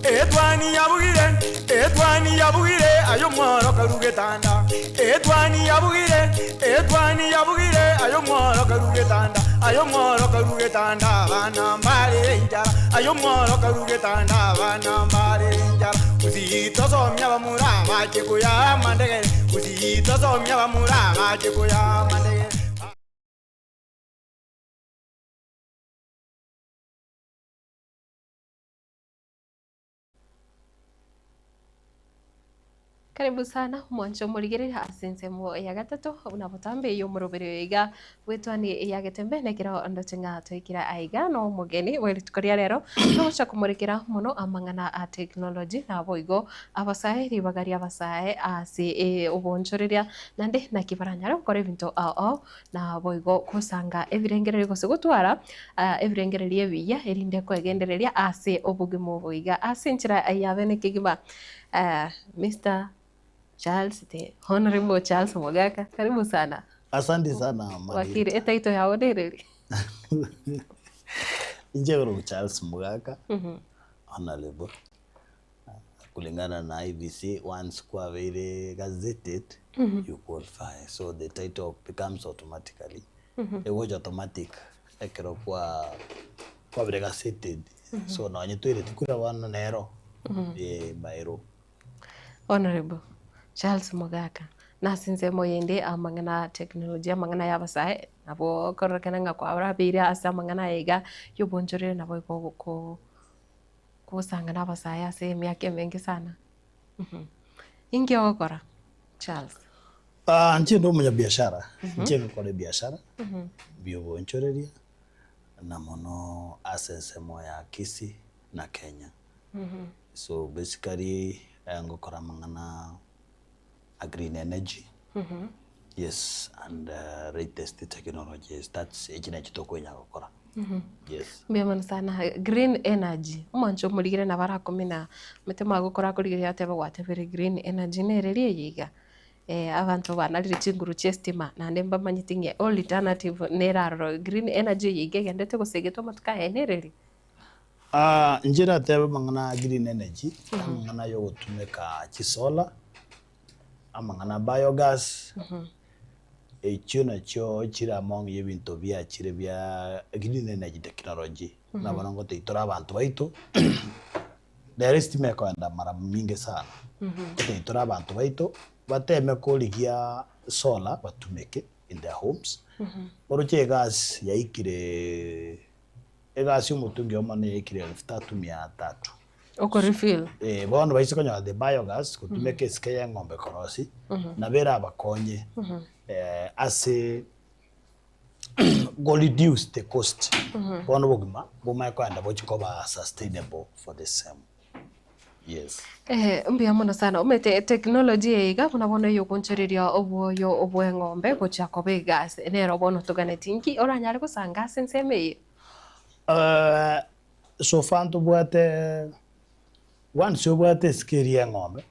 Etwani yabugire, etwani yabugire, aye omworo karue getanda. Etwani yabugire, etwani yabugire, aye omworo karue getanda. Aye omworo karue getanda, abana mbare enchara. Aye omworo karue getanda, abana mbare enchara. Gusii tosomie abamura bache koyaa amandegere, Gusii tosomie abamura bache koyaa amandegere. Karibu sana mwanche omorigereria ase ensemo ya gatato buna botambe y'omoroberi oyo iga bw'etwani ya Getembe nekero ndoche ng'a toikire aiga na omogeni bwe rituko ria rero togocha komorekera mono amang'ana a technology naboigo abasae ribaga ria abasae ase obonchoreria naende naki baranyare gokora ebinto ao ao Naboigo gosanga ebirengererio gose gotwara ebirengererio ebiya, erinde kwegendereria ase obogima obo iga ase enchera ya bene kegima. Mister Charles the Honorable Charles Mogaka, karibu sana. Asante sana Margarita. Wakili, etitle yao nereri? Inche korwa Charles Mogaka, Honorable. Kulingana na IEBC once kwabeire gazetted you qualify so the title becomes automatically egocha automatic ekero kwa kwabire gazetted so nonye toireti kura bono nero eh by law. Honourable Charles Mogaka, nase ensemo yende amang'ana a technology amang'ana ya abasae nabo okororekana ng'a kwarabeire ase amang'ana aya iga ya obonchoreri nabo igo ogoko. Gosanga nabasae ase emiaka emenge sana. Inki ogokora Charles? Inche nde omonyabiashara, inche ngokora ebiashara bia obonchoreria na mono ase ensemo ya Kisii na Kenya. So basically ngokora amang'ana a green energy, yes and latest technologies that's echi nachi tokonya gokora yes. Mbuya mono sana. Green energy, omwancho omorigere nabo arakomina omanyete magokora akorigereria atebe gwatebire green energy nereri eye iga? Abanto banarire chinguru chia estima naende mbamanyeti ng'a alternative nere aroro green energy eye iga egenderete gosegetwa amatuko aya nereri? Inche natebe amang'ana a green energy, amang'ana ya ogotumeka chisolar, amang'ana a biogas, echio nachio chire among ya ebinto biachire bia green energy technology. Buna bono ngotebia tore abanto baito, rero estima ekoenda mara minge sana, ngotebia tore abanto baito, bateme korigia solar batumeke in their homes, oroche egas yaikire. Egasi y'omotungi omo neyaikire elfu tatu mia tatu. Oko refill. Eh, bono baise konyora the biogas gotumeka esike y'eng'ombe korosi, nabo erabakonye eh, ase go reduce the cost. Bono obogima bomanye kogenda bochie koba sustainable for the same. Yes. Eh, mbuya mono sana. Omanyete technology eye iga buna bono eyogonchoreria obwoyo bw'eng'ombe gochia koba egasi nero bono toganeti nki oranyare gosanga ase ensemo eye? Eh, so far ntobwate once obwate esike eria y'eng'ombe,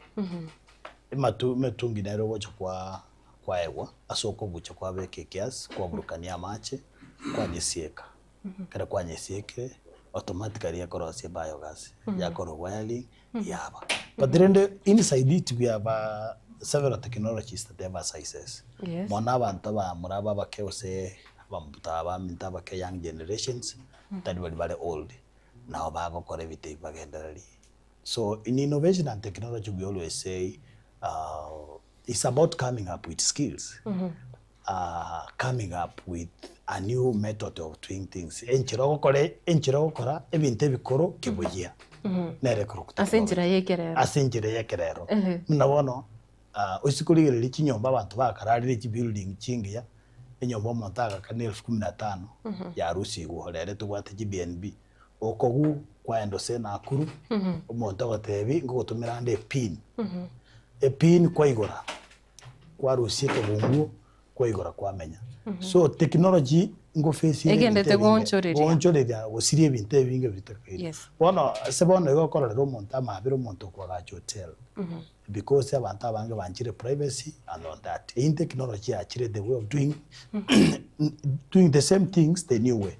ematu emetungi nere ogocha kwa kwaegwa ase okobucha kwabeka ekiasi kwaburukania amache kwanyesieka. Ekero kwanyesiekire, automatically ekorosia biogas, yakora wiring, yaba. But rende inside it we have several technologies that have sizes. Yes. Mono abanto abamura aba abake gose abamuta abaminto abake young generations, tari baria bare old, nabo bagokora ebinto ebi bagendererie. So in innovation and technology we always say it's about coming up with skills. Coming up with a new method of doing things, enchera ogokora enchera ogokora ebinto ebikoro keboyia nere ekorokwa Ase technology. enchera ya ekerero. Ase enchera ya ekerero. Ehe. Buna bono oise korigereria chinyomba abanto bakararire chibuilding chingiya, enyomba omonto agaka na elfu kumi na tano yarusigwe rero tobwate chi BNB. Okogwa kwaenda ase Nakuru, omonto agotebi ngogotomera ande epin, epin kwaigora. Kwarusia ekebunguo, kwaigora kwamenya. So technology. Ngofesie Egendete ebinto ebinge, goonchoreria. goonchoreria gosiria ebinto ebinge bitakaire. Yes. Bono ase bono igo okororera omonto amabera omonto okoagacha hotel because abanto abange banchire privacy and all that. Eyio technology yachire the way of doing doing the same things the new way.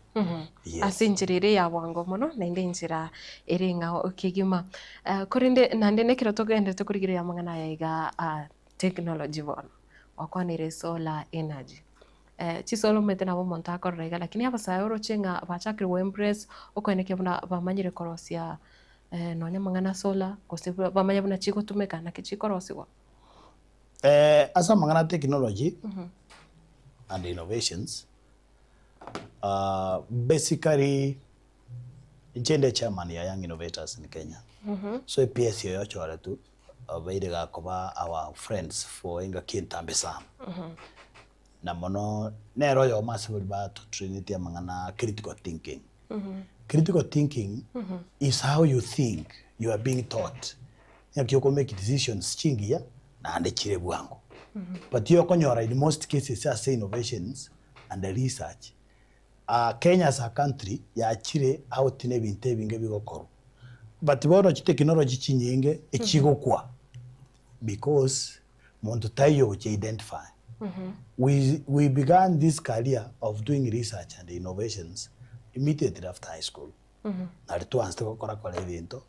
Yes. Ase enchera ere ya bwango mono naende enchera ere eng'ao kegima. Korende naende nekero togenderete korigereria amang'ana aya iga a technology bono, gwakwanire solar energy. Chisolo omanyete nabo omonto akorora iga lakini abasae oroche ng'a bachakire go embrace okoenekia buna bamanyire korosia nonya amang'ana a solar gose bamanye buna chigotumeka naki chikorosigwa. Ase amang'ana a technology and innovations, basically inche inde chairman ya Young Innovators in Kenya, so ePSC oyo ochoretwe obeire gakoba our friends for engaki entambe sana. Na mono nere oyomo ase baria batotrainetie amang'ana a critical thinking. Critical thinking is how you think you are being taught. Ng'aki oko make decisions chingiya naende chire bwango. But okonyora in most cases ase innovations and research, Kenya as a country yachire out na ebinto ebinge bigokorwa. But bono chitechnology chinyinge echigokwa because monto taiyo ogochi identify. We we began this career of doing research and innovations immediately after high school. Nari twansete gokora kora ebinto,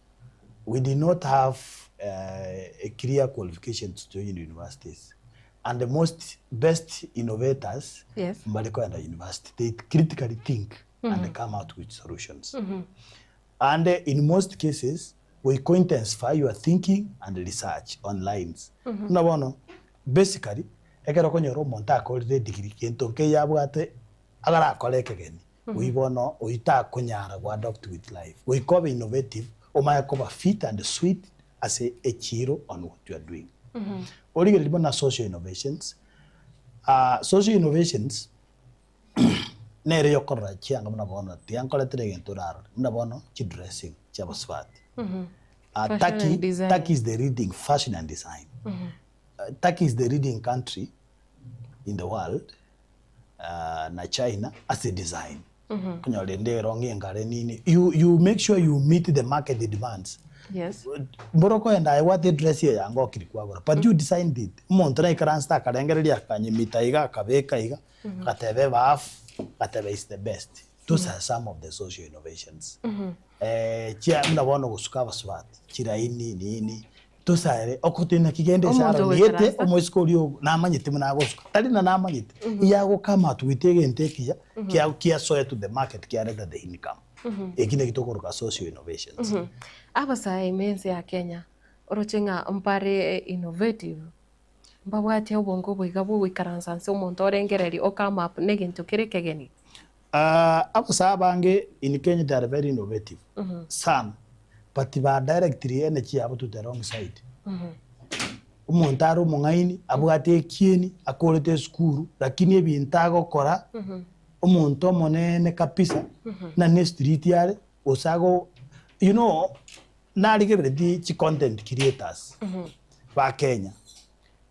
we did not have a clear qualification to join universities and the most best innovators Yes. mbare kogenda university, they critically think and come out with solutions. And in most cases goika intensify your thinking and research on lines. Buna bono basically ekero okonyora omonto akorire edegree gento nkeiyo abwate agarakore ekegeni oyio bono oyio takonyara go adopt with life. Goika obe innovative omanye koba fit and sweet ase echiro on what you are doing. Origereria buna social innovations, social innovations nere yokorora chianga buna bono tiga nkoretere egento orarore, buna bono chidressing chia abasubati. Fashion Turkey, and design. Turkey is the leading fashion and design. Turkey is the leading country in the world na China ase design. Okonyora rende erong'i engare nini, you you make sure you meet the market demands. Yes. Mboro okoenda aye gwata edress eye yangokiri kwagora but you designed it. Omonto naikaransete akarengereria akanyemita iga akabeka iga, agateba ebafu, agateba is the best. Those are some of the social innovations. Chia buna bono gosuka abasubati, chiraini nini, tosare okote naki genda Omonto esaro niete ogoikaransa. omoiseke oria ogo namanyete buna agosuka, tari na namanyete, iga agokama atwete egento ekiya kia kiasoe to the market kiareta the income. Eki naki tokoroka social innovations. Abasae ime ense ya Kenya, oroche ng'a mbare innovative, mbabwate obongo oboiga bwogoikaransa nse omonto orengereria o come up na egento kere ekegeni. Abasae abange in Kenya they are very innovative sana but ba directly energy yabo to the wrong side. Omonto are omong'aini abwate ekieni akorete esukuru lakini ebinto agokora omonto omonene kabisa na ne street are gose ago you know narigereretie chi content creators ba Kenya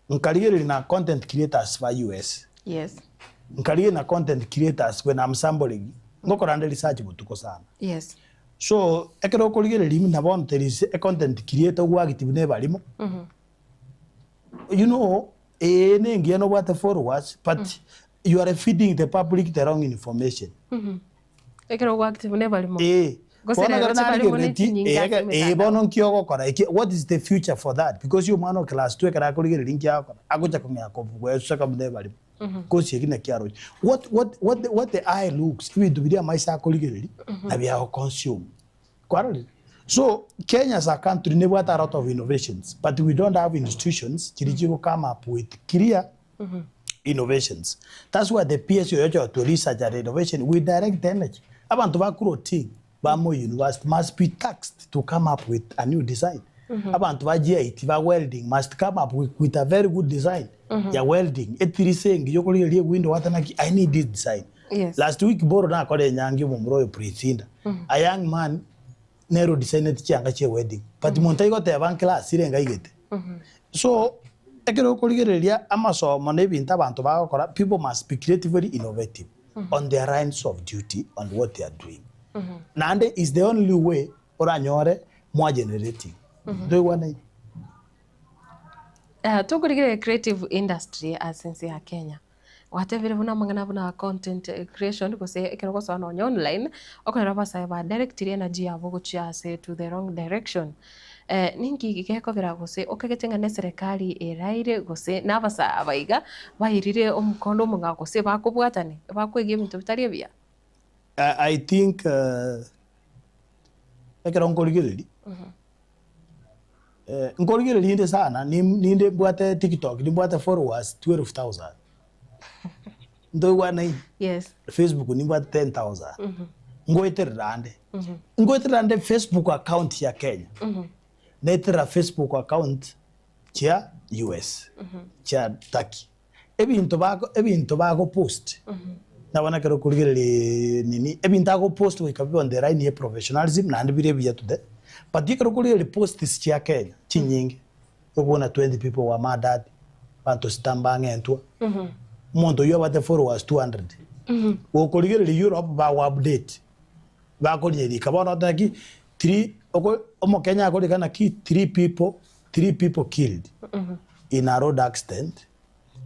Nkarigereria na content creators ba US. Yes. Nkarigereria na content creators when I'm sampling, ngokora nde research botuko sana. Yes. So, ekero okorigereria buna bono there is a content creator ogwageti buna ebarimo, you know, eye ne engiya nobwate followers but you are feeding the public the wrong information. Ekero ogwakire buna ebarimo. Ee. Gose Bono rero ekero chibarimo ne narigereretie, chinyinge ee, ase eke- ee, emetandao. bono nki ogokora eki, what is the future for that? Because omwana o class two ekero akorigereria nki agokora, agocha kong'ea kobweseka buna ebarimo. Because eki naki aroche. What, what, what, the, what the eye looks, ebinto biria amaiso akorigereria, nabio agoconsume. Kwarorire? So, Kenya as a country nebwate a lot of innovations, but we don't have institutions chiria chigo come up with clear innovations. That's why the PSO yocha to research and innovation, we direct the energy. Abanto ba Kuroting, ba Moi University must be taxed to come up with a new design. Abanto ba GIT, ba welding must come up with, with a very good design ya welding. Etirisa engiya okorigereria ewindow gwateba naki I need this design. Yes. Last week boro nakora enyangi omomura oyo Prithinda, a young man nere odesigneti chianga chia wedding but monto aigoteba nclass ere ngaigete. So ekero okorigereria amasomo na ebinto abanto bagokora people must be creatively innovative. on their lines of duty on what they are doing. Naende is the only way oranyore mwa generating. Ntoigwanaine? Tokorigereria creative industry ase ense ya Kenya, Gwatebire buna amang'ana buna content creation gose ekero ogosoa nonya online, okonyora abasae ba directire energy yabo gochia ase to the wrong direction. Ninki gekogera gose okagete ng'a neserekari eraire gose nabasae aba iga bairire omokondo omong'ao gose bakobwatani bakoegia ebinto bitari ebiya? I think ekero nkorigereria. Nkorigereria inde sana, ninde mbwate tiktok nimbwate followers 12,000 ntoigwanaine? Yes. Facebook nimbwate 10,000 ngoeterera ande, ngoeterera ande Facebook account ya Kenya, naeterera Facebook account chia US, chia Turkey. Ebinto bako ebinto bagopost, nabo ekero okorigereria nini, ebinto agopost goika bibe on the line ye professionalism naende bire ebiya to the, but ekero okorigereria posts chia Kenya chinyinge, okobona 20 people were murdered, abanto sita mbang'entwa, omonto oyio abwate followers 200, gokorigereria Europe bago update, bakorinyerika bono oteba ki, three oko omokenya akorika naki three people, three people killed in a road accident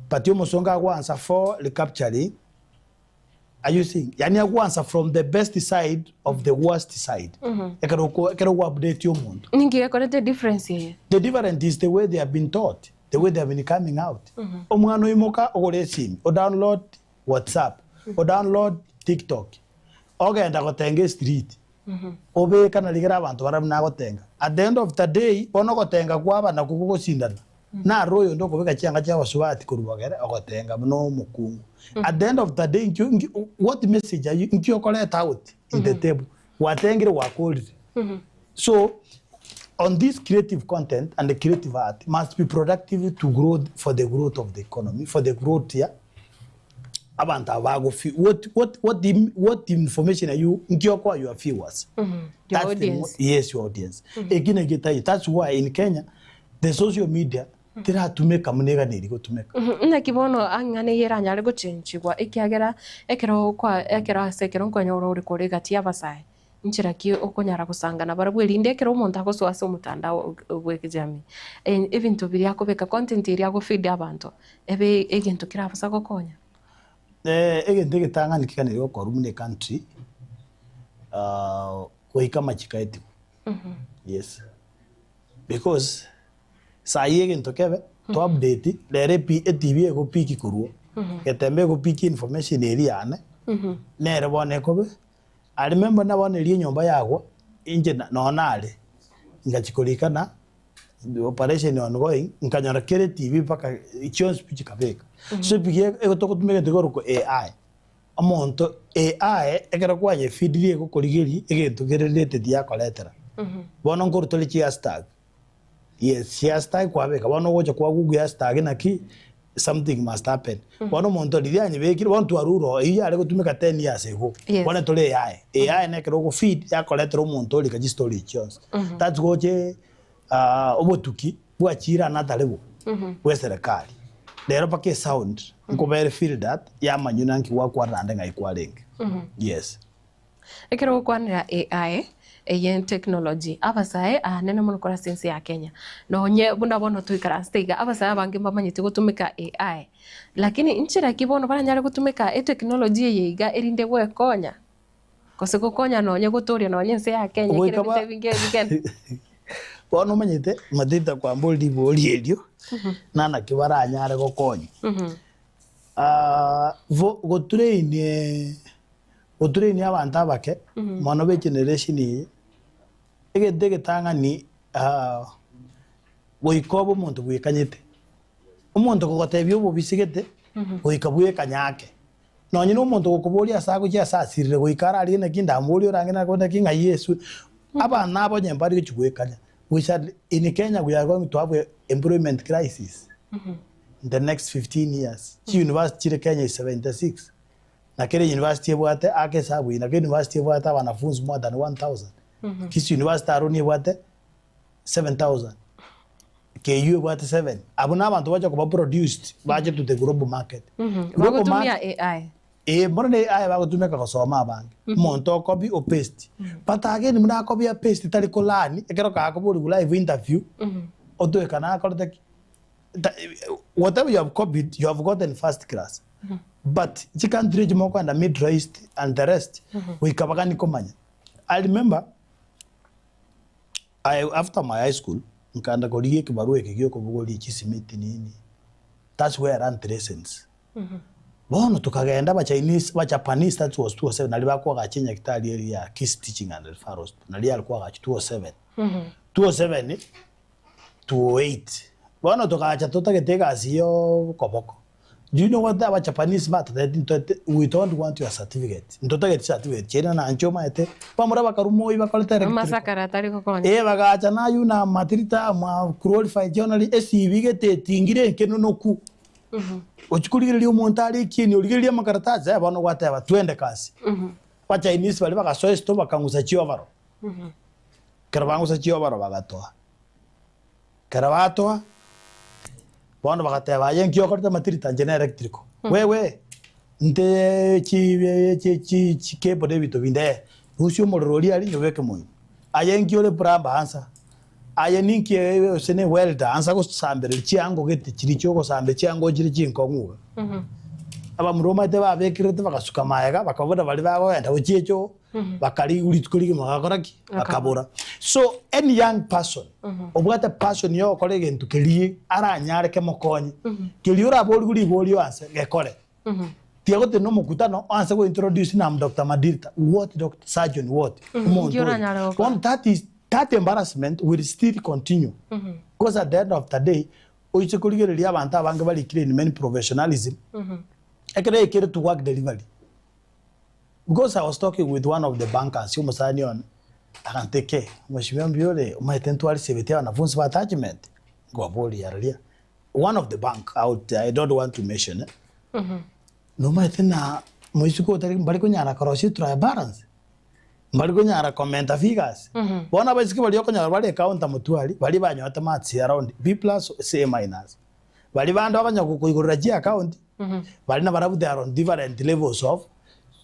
but omosongo agwansa for recapturing are you seeing yani agwansa from the best side of the worst side ekero oko ekero ogo update omonto. Ninki gekorete difference eye? The different is the way they have been taught, the way they have been coming out. Omwana oimoka ogore esimi, o download WhatsApp, o download TikTok, ogenda gotenga estreet, Obeka na rigera abanto baria buna agotenga. At the end of the day, bono ogotenga kwaba nakwo gogosindana, naro oyonde okobeka chianga chi'abasubati korwa bogere ogotenga buna omokungu. At the end of the day, nkio nki what message are you nki okoreta out in the table? Gwatengire gwakorire. So, on this creative content and the creative art must be productive to grow for the growth of the economy, for the growth ya abanto aba bagofi what what what what information are you nki okoa your viewers Your That's the mo- audience. yes your audience eki naki etaiyo that's why in Kenya the social media teratumeka buna eganeri gotumeka Naki bono ang'ana eye eranyare gochenchigwa ekiagera ekero kwa ekero ase ekero nkonyora ore kore egati y'abasae Nchera ki okonyara gosanga nabarabwo erinde ekero omonto agosoa ase omotandao bw'ekejamii, ebinto biria akobeka, content eria agofeed abanto, ebe egento kerabasa gokonya? Egento egetang'ani keganeri gokorwa buna ecountry, goika amachiko aetigwe, yes, because Saii egento kebe, to update, rero epi etv egopiki korwa, getembe egopiki information eria yane, nere bono ekobe, I remember buna bono eria enyomba yagwa, inche na nonye nare, ngachia korika na operation ongoing, nkanyora kera etv mpaka chionsi pi chikabeka. So epiki ego togotumeka egento gekorokwa AI, omonto AI ekero kwanyefeedirie egokorigeria egento kere related yakoretera. Bono nkorutore chihashtag. Yes, hashtag kwabeka bono ogocha kwa google hashtag naki something must happen. Bono omonto riria anyebekire bono twarure oo eywo yare gotumeka ten years ago Yes. bono tore AI. AI nekero ogo feed yakoretera omonto orika chistory echi chionsi. That's goche obotuki bwachire ane atari bo bwe eserekari. Rero mpaka esound nkobere feel that yamanywa nanki gwakwana naende ng'ai kwarenge. Yes. Ekero ogokwanera AI, eye technology, abasae aanene mono korwa ase ense ya Kenya, nonye buna bono toikaransete iga, abasae abange mbamanyeti gotumeka AI. Lakini nchera ki bono baranyare gotumeka etechnology eye iga erinde gwekonya, gose gokonya nonye gotoria nonye ense ya Kenya ekere Goika ba ebinto ebinge bigende. Bono omanyete, matita kwambori ribori erio, nanaki baranyare gokonya. Bo gotrain gotrain abanto abake mono be generation eye, egento egetang'ani goika obe omonto bwekanyete. Omonto kogotebia obobisi gete, goika bwekanye ake. Nonye na omonto gokoboria ase agochia ase asirire goika ararie naki ndamborie orange nakore naki ng'ai Yesu. Abana aba onye mbari gochia goekanya, we shall in Kenya we are going to have a employment crisis. In the next 15 years, chi university chire Kenya is 76, na kera university ebwate ake esabu eye, na kera university ebwate abanafunzi more than 1000. Kisii University aro nebwate 7000, KU ebwate 7. Abwo na abanto bacha koba produced bache to the global market. Global Bagotumia market AI. Ee, bono ne AI bagotumeka gosoma abange. Omonto okobi o paste. But again buna akobi a paste tari ko learn, ekero kakoborigwa live interview, otoeka nakorete ki? Ta whatever you have copied, you have gotten first class. But chicountry echi mokoenda Middle East and the rest, goika bagani komanya. I remember, I after my high school, nkaenda korigia ekebarua eke giokobogoria chisimiti nini, that's where I learnt lessons. Bono tokagenda abachinese, abajapanese that was 207 naria bakoagacha enyagitari eria ya Kisii Teaching and Referral Hospital, naria yare koagachwa 207, 207, 208. Bono togacha totagete egasi ya okoboko, do you know what abajapanese batotebeti ntotagete we don't want your certificate, ntotageti certificate chiaino nanche omanyete, bamura bakarwa moi bakorete electrical. Amasakara atari gokonya. Eh bagacha naye na matirita mwa qualified journalist, esibi gete etingire enkenonoku. Ochia korigereria omonto are ekieni, origererie amakaratasi aye bono gwateba twende kasi. Abachinese baria bagasoa esito bakang'usa chiobaro. Ekero bang'usa chiobaro bagatoa. Ekero batoa, bono bagateba aye nki okorete amatirita inche ne electrical. Wewe, nte chi chi chi chicable na ebinto binde eh, rusia omorero oria aria nyobeke moino. Aye nki ore plumber ansa. Aye ninki gose ne welder ansa gosambereria chiango gete chiria chiogosambia chiango chire chinkong'u iga. Abamura omanyete babekerete bagasuka magega bakabuna baria bagogenda gochia echoo bakarigwa rituko rigima bagakora ki? Bakabora. So any young person obwate passion ya ogokora egento keria aranyare kemokonye, keria oraborigwe riborio anse gekore. Tiga gotenena omokutano oanse go introduce ng'a am Doctor Madirta, what doctor, surgeon what? Omonto Inki oyo. oranyare gokora? Bono that is that embarrassment will still continue because at the end of the day oise korigereria abanto abange barikire in many professionalism ekero yaikire to work delivery because I was talking with one of the bankers omosani one agantebia kei mheshimiwa mbuya ore omanyete ntwarisebeti abanafunsi ba attachment nkobaboria riria one of the bank out I don't want to mention eh, Nomaete na moiseke otari mbari konyara korosia trial balance, mbari konyara komenta figures. Bono abaiseke baria okonyora bare ecounter motwari, baria banyorete marks around B plus C minus. Baria bande okonyora gokoigorera chiaccount, baria nabarabwo they are on different levels of,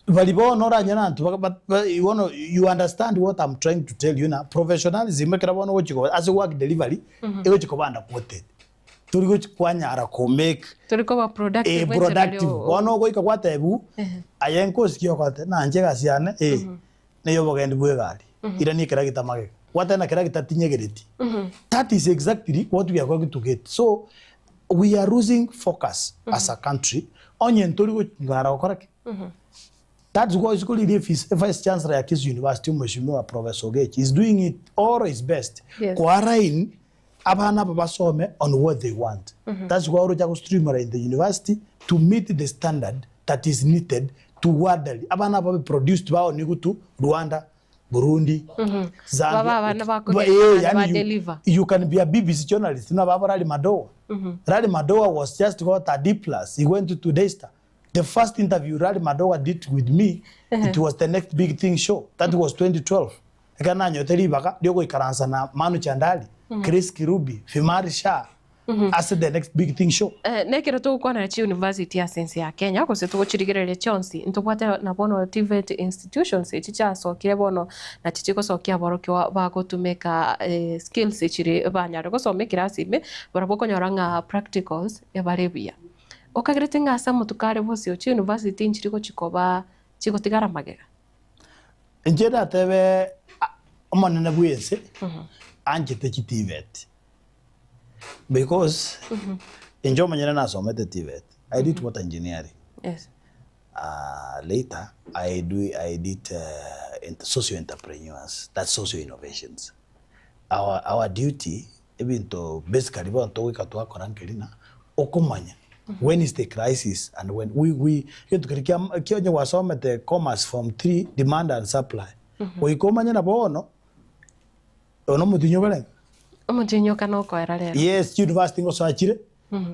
baria bono oranyore abanto ba ba ba bono you understand what I'm trying to tell you ng'a professionalism ekero bono ogochia koba ase work delivery, egochia koba underquoted. Tori gochi kwanyara ko make Tori koba productive eh, enchera eria productive. o- Bono ogoika gwatebiwa, aye nkosikia okote, nanche egasi yane eh, neye obogendi bwa egari, irania ekeragita magega. Gwateba na keragita tinyegereti. That is exactly what we are going to get. So, we are losing focus as a country, onye ntori gonyara gokora ki? That's why isiko riria efisi, evice chancellor ya Kisii University, Omweshimiwa Professor Ogechi, is doing it all his best, Yes. koalign Abana aba basome on what they want. That's why orocha go streamline the university to meet the standard that is needed to worldly. Abana aba babe produced baonigwe to Rwanda, Burundi, Zambia. Babe abana Ba- bakogenda eh, naende yani ba you- deliver. You can be a BBC journalist. Na baba Rally Madowa. Rally Madowa was just got a D plus. He went to Daystar. The first interview Rally Madowa did with me, it was the next big thing show. That was 2012. Ekero nanyorete ribaga riogoikaransa na Manu Chandari, Chris Kirubi, Fimari Shah ase The Next Big Thing Show. Nekero togokwanera chiuniversity ase ense ya Kenya gose togochirigereria chionsi, ntobwate na bono TVET institutions echi chiasokire bono nachi chigosokia aborokigwa bagotumeka skills chiri banyare gosoma ekerasi ime barabwo okonyora ng'a practicals ebare buya. Okagerete ng'a ase amatuko are bosio chiuniversity nchiri gochi koba chigotigara magega? Inche natebe omonene bw'ense anchete chiTVET because inche omonyene nasomete TVET, I did water engineering. Yes. Later I do I did socio entrepreneurs, that's socio innovations. Our our duty ebinto basically bono togoika twakora nkeri ng'a okomanya when is the crisis and when we we egento keria kia kia onye gwasomete commerce form three demand and supply goika omanye na bono ono omotinyi obarenge Omotinyi okana okoera rero. Yes university ngosoa chire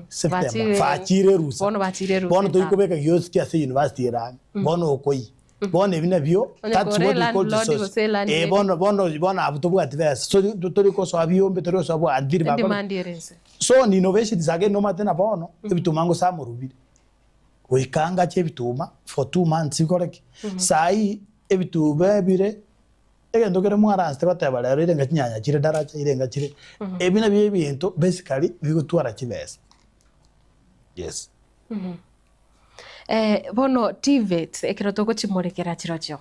September Bachire- bachire erusa bono bachire erusa bono etano. torikobeka giosi ase university ere ang'e bono okoyia Bono ebi nabio, Onye that's kore what we call the landlord source. gose landlady. Eh, bono bono bono abwo tobwati besa. So to- tori kosoa biombe, tori gosoa bwantiri bakore. Edemand ere inse. So ni innovations ake nomate na bono, ebituma ngosa amorubire. Goika ngache ebituma for 2 months nkore ki? Saii ebituma ebire, egento kere mwaransete goteba rero irenga chinyanya chire daraja irenga chire, ebi nabio ebinto basically bigotwara chibesa, yes. Bono TVETs ekero togochimorekera chirochio,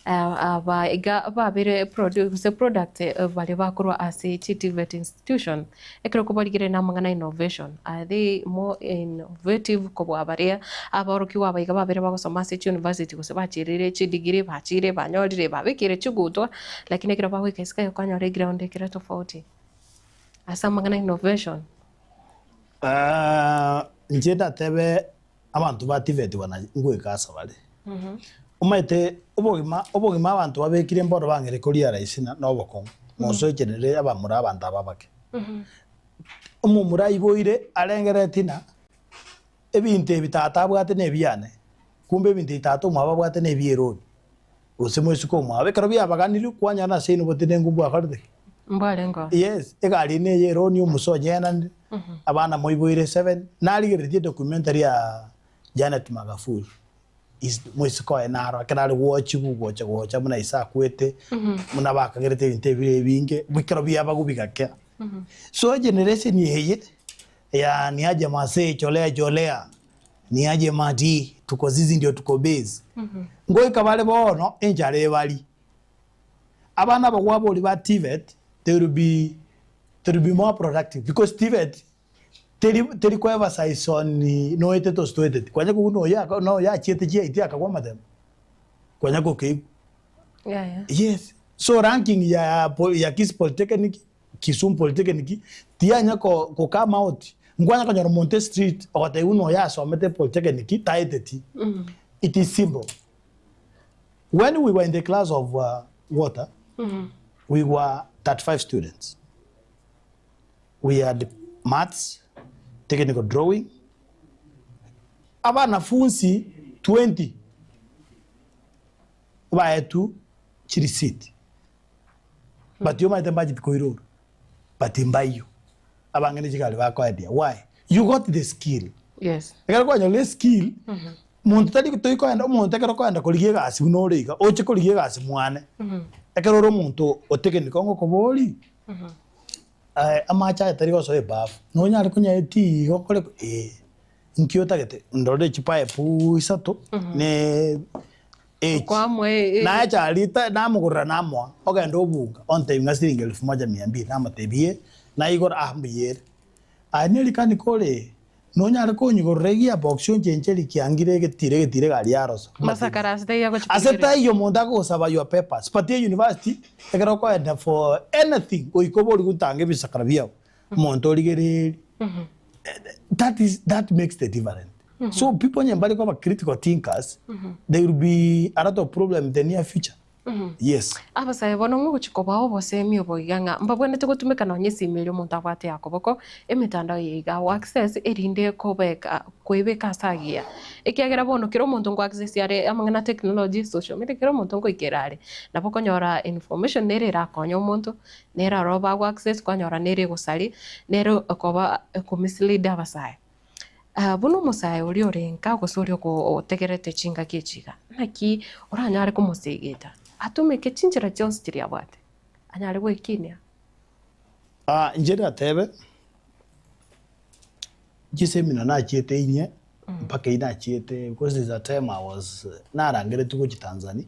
aba iga babere produ gose product baria bakorwa ase chi TVET institution, ekero kobarigereria na amang'ana innovation, are they more innovative kobua baria abaorokigwa aba iga babere bagosoma ase chiuniversity gose bachirire chidegree bachire banyorire babekire chigutwa, lakini ekero bagoika isiko iga okonyora eground ekere tofauti ase amang'ana innovation. Inche ndatebe abanto ba TVET buna ngoika ase bare. Omanyete obogima obogima abanto babekire mbono bang'ire koria rahisi na obokong'u, mosoecherere abamura abanto aba abake. Omomura aiboire arengereretie ng'a ebinto ebi tata abwate na ebiane, kumbe ebinto ebi tata omwabo abwate na ebia eroni. Gose moiseke omwabo, ekero biabaganirwe, kwanyora ase inwe botenenku mbwakorete ki? Mbwarenge oo. Yes, egari eye neye eroni omusa onyenanire, abana moiboire seven, narigereretie edocumentary ya Janet Magafuli, is moiseke oye naro ekero are gwochigwa gocha gocha buna ise akwete, buna bakagerete ebinto ebire ebinge, ekero biabagu bigakea. So egeneration eye ya niaje masee cholea cholea. Niaje mati tuko sisi ndio tuko base. Ngoika bare bono enchara ebari. Abana aba gwabori ba TVET they will be they will be more productive because TVET teri teri ko emphasize on noetete gose toeteti. Kwanya kobua buna oyo aka noyo achiete chiaiti akagwa amatemo. Kwanya gokeigwa. Yaya. Yes. So ranking ya ya Kisii Polytechnic Kisumu Polytechnic tiyanya ko ko come out, nkwanya konyora omonto estreet ogotebia buna oyo asomete polytechnic taeteti. It is simple. When we were in the class of water, we were 35 students. We had maths, technical drawing, abanafunsi 20 baetwe chirisiti. But omanyete mbacheti koirora but mbaiyo abange ne chigari bakoendia why? You got the skill. Yes. Ekero kwanyorire eskill, monto tari toikoenda omonto ekero okoenda korigia egasi buna ore iga, oche korigia egasi mwane, ekero ore omonto otegenire ngokoboria, amache aya tari gosoa ebafu, nonyare konyaetia iga okore ko eh, nki otagete? Ndorere chipipe isato ne echi. Kwamwa e- e- Nacha aria ta namogorera namoa, ogenda obunga, ontebia ng'a siringi elfu moja mia mbili, namotebia eh, naigora ah mbuya ere. Aye nerikanika ore, nonyare konyigorera egearbox onchencherie kiangire egetiro egetiro egari yarosa. Masakara ase taiyo agochi Ase korigereria. taiyo omonto agosaba your papers, but eyunivasiti ekero okoenda for anything goika oborie gotanga ebisakara biago, omonto origererie, that is that makes the difference. So people onye mbare koba critical thinkers, there will be a lot of problem in the near future. Yes. Abasae bono ng'ogochia kobao obosemi obo iga ng'a mbabwenerete gotumeka nonya esimi eria omonto abwate ya koboko, emetandao eye iga agwo access erinde kobeka koebeka ase agiya. Ekiagera bono kera omonto nko access are amang'ana a technology, social media kera omonto nkoikera are. Nabo okonyora information nere erakonye omonto, nere aro bago access kwanyora nere egosari, nere ekoba ekomislead abasae. Buna omosae oria ore nka gose oria otegerete chingaki echi iga, naki oranyare komosegeta atumeke chinchera chionsi chiria abwate, anyare gwekinia? Inche ndatebe, chiseminar nachiete inye, mpaka eyio nachiete because there's a time I was narangeretigwe gochia Tanzania,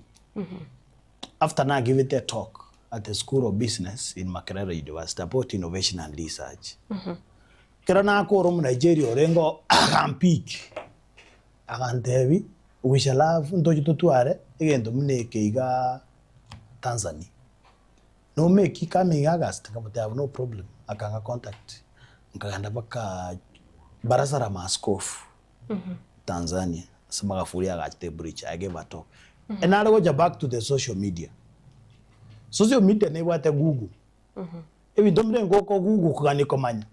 after nagivete a talk at the school of business in Makerere University about innovation and research. Ekero nakora Omonigeria orenge oo agampick, agantebia we shall have ntoche totware egento buna eke igaa Tanzania. No make coming August? Nkamotebia I have no problem, akang'a contact, nkagenda mpaka barasa la maaskofu Tanzania ase Magufuli agachete ebridge, I gave a talk. Nare gocha back to the social media, social media nebwate google. Ebinto mbire ngoko google kogania komanya.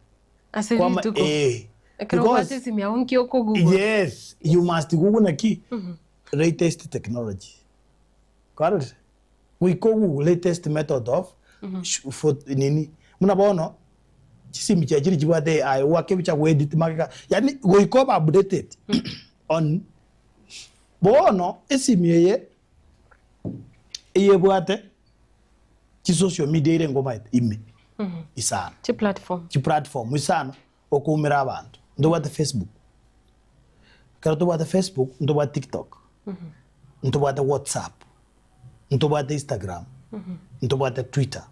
Ase Kwama rituko. eh. Ekero obwate Because esimi yao nki okogoogle. yes, you must google naki latest technology. Kwarorire? Goika ogoogle latest method of sh- for nini. Buna bono chisimi chiaye chiria chibwate AI, goaka ebicha goedit magega, yaani goika obe updated on. Bono esimi eye eyebwate chisocial media ere ngomaete ime isano. Chiplatform. Chiplatform isano okoumera abanto. Ntobwate Facebook, ekero tobwate Facebook ntobwate TikTok, ntobwate WhatsApp, ntobwate Instagram, ntobwate Twitter.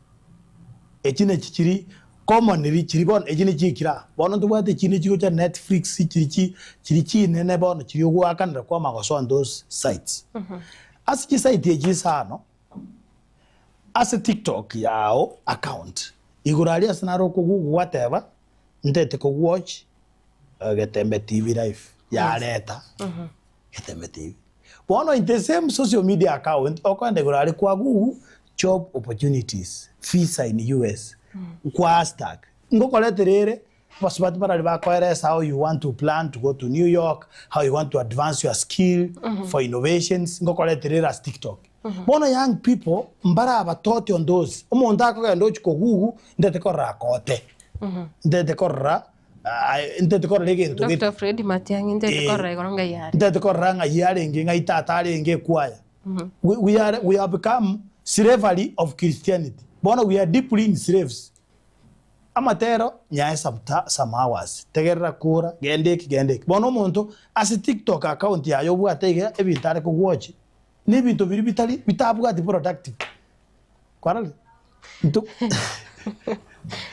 Echi nachi chiri commonly chiri bono echi nachi chiikire aa. Bono ntobwate echinde chigocha Netflix chiri chi chiri chinene bono chiri ogoakanera kwa amagoso on those sites. Ase chisite echi isano, ase TikTok yao account, igoro aria ase naro okogoogle gwateba ntete kogwatch Getembe TV live yareta Getembe TV. Bono in the same social media account okoenda igoro aria kwa Google job opportunities visa in US kwa hashtag ngokoretera ere abasubati barari bakoeresa how you want to plan to go to New York, how you want to advance your skill for innovations ngokoretera ere ase TikTok. Bono young people mbarabatote on those omonto akogenda ochia ko Google ntete korora akote ntete korora Ntete korora egento gete. Doctor Fred Matiang'i ntete Eh. korora igoro ng'ai are. Ntete korora ng'ai arenge, ng'ai tata arenge ekwaya. We, we are, we have become slavery of Christianity. Bono we are deeply in slaves. Amatero nyae some, ta, some hours. Tegerera kura, genda eki, genda eki. Bono omonto ase TikTok account yaye obwate iga ebinto are kogwochi, na ebinto biria bitari bitabwati productive. Kwarorire? Nto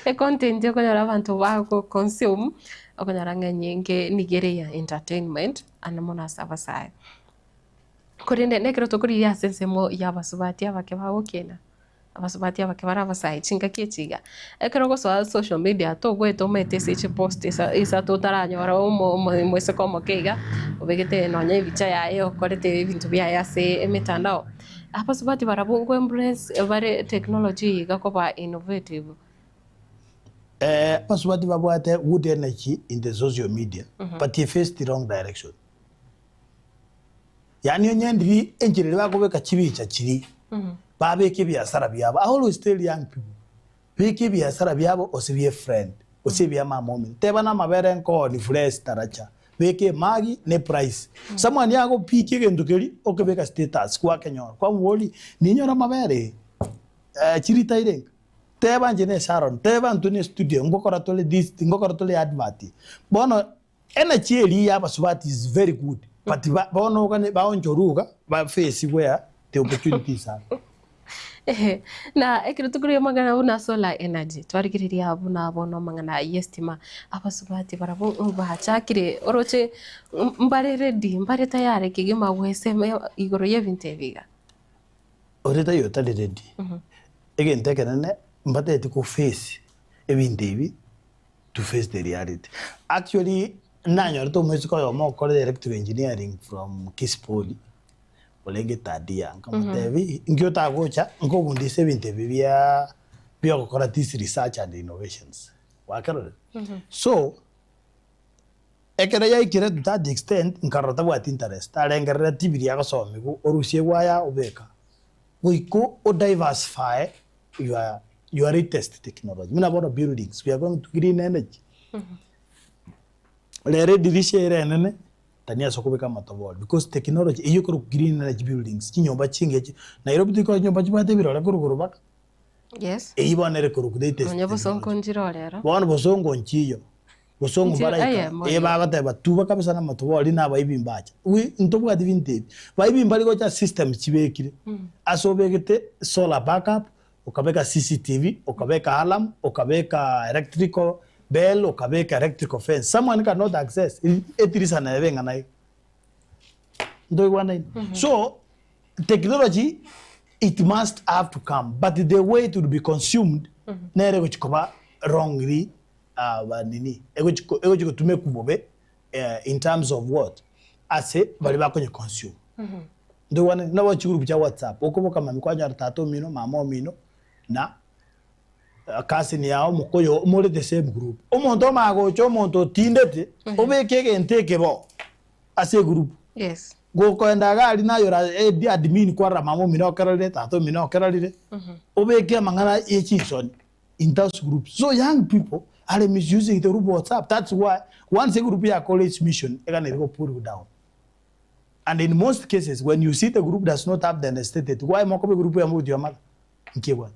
Econtent okonyora abanto bago consume, okonyora ng'a enyinge nigo ere ya entertainment, ande mono ase abasae. Korende nekero tokorigia ase ensemo ya abasubati abake bagokina, abasubati abake bare abasae chingaki echi iga, ekero ogosoa social media togoeta omanyete ase chipost isa isato otaranyora omo omo omoiseke omoke iga, obegete nonye ebicha yaye okorete ebinto biaye ase emetandao. Abasubati barabwo nko embrace bare technology eye iga koba innovative. Abasubati babwate good energy in the social media but they face the wrong direction. Yaani onye ndiri enchera eria bakobeka chibicha chiria babeke ebiasara biabo. I always tell young people beka ebiasara biabo ose bie friend gose ebia mama omino. Teba na amabere nkooni fresh taracha. Beka emagi ne price. Someone agopikia egento keria okebeka status gwakenyora kwamoboria ninyore amabere eh chirita irenga? Teba inche ne Sharon, teba intwe ne studio ngokora tore this ngokora tore advert. Bono energy eria ya abasubati is very good but ba bono ogane baonchorwe iga ba face where the opportunities are. Ehe, na ekero tokoria amang'ana buna solar energy, twarigereria buna bono amang'ana y'estima, abasubati barabwo bachakire oroche mbare ready, mbare tayari kegima goesema igoro y'ebinto ebi iga. Ore taiyo otari ready, egento ekenene mbateti ko face ebinto ebi to face the reality. Actually nanyorete omoiseke oyomo okorire electrical engineering from Kisii Poly. Orenge Tadia, nkamotebia, inki otagocha nkobundisa ebinto ebi bia biogokora this research and innovations. Gwakerorire? So, ekero yaikire to that extent, nkarora tabwati interest, arengerereti biria agosomiwa, orusie gwaya obeka. Goika o diversify your your latest technology. Buna bono buildings, we are going to green energy. Rero edirisha ere enene, Tari ase okobeka amatobori because technology eyio ekorokwa green energy buildings, chinyomba chingiya chi Nairobi tikoro chinyomba chibwate ebirore korwa igoro mpaka Yes. eyio bono ere korokwa latest Nonya bosongo technology. nchire orero. Bono bosongo nchiyo, bosongo Nchire mbaraika eyemo eh iga. bagoteba tuba kabisa na amatobori na abaibi mbacha. We ntobwati binto ebi, baibi mbari gocha ase systems chibekire, ase obegete solar backup, Okabeka CCTV, okabeka alarm, okabeka electrical bell, okabeka electrical fence. Someone cannot access etirisa nebe eng'ana iga. Ntoigwanaine? So, technology it must have to come but the way it will be consumed nere egochi koba wrongly ba nini egochi egochi gotumekwa bobe in terms of what ase baria bakonye consume. Ntoigwanani? Nabo chigroup chia WhatsApp, okoboka mambia kwanyora tata omino, mama omino, na cousin yao omokoyo oo more the same group. Omonto omanye gocha omonto otindete, obeke egento eke bo ase egroup. Yes. Gokoenda iga aria naye ora ed admin kwarora mama omino okerorire, tata omino okerorire, obeke amang'ana ye chinsoni in those groups. So young people are misusing the group WhatsApp, that's why once egroup yakora its mission, egana ere go pull down. And in most cases when you see the group does not have the understated, why mokoba egroup eyemo with your mother? Nki ebwate?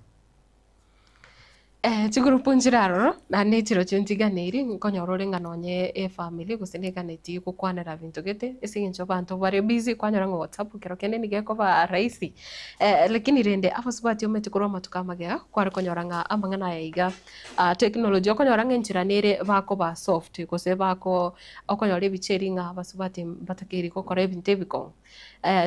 Eh, chigurupu nchire aroro, naende chirochio nchiganeiri, nkonyora ore ng'a nonye efamiri gose neganetie gokwanera binto gete, ase eng'encho abanto bare busy kwanyora ng'a whatsapp kero kende nigo ekoba rahisi. Lakini rende abasubati omanyete korwa amatuko amagega, kware konyora ng'a amang'ana aya iga technology okonyora ng'a enchera nere bakoba soft gose bako okonyora ebicha eria ng'a abasubati mbatakeiri gokora ebinto ebikong'u.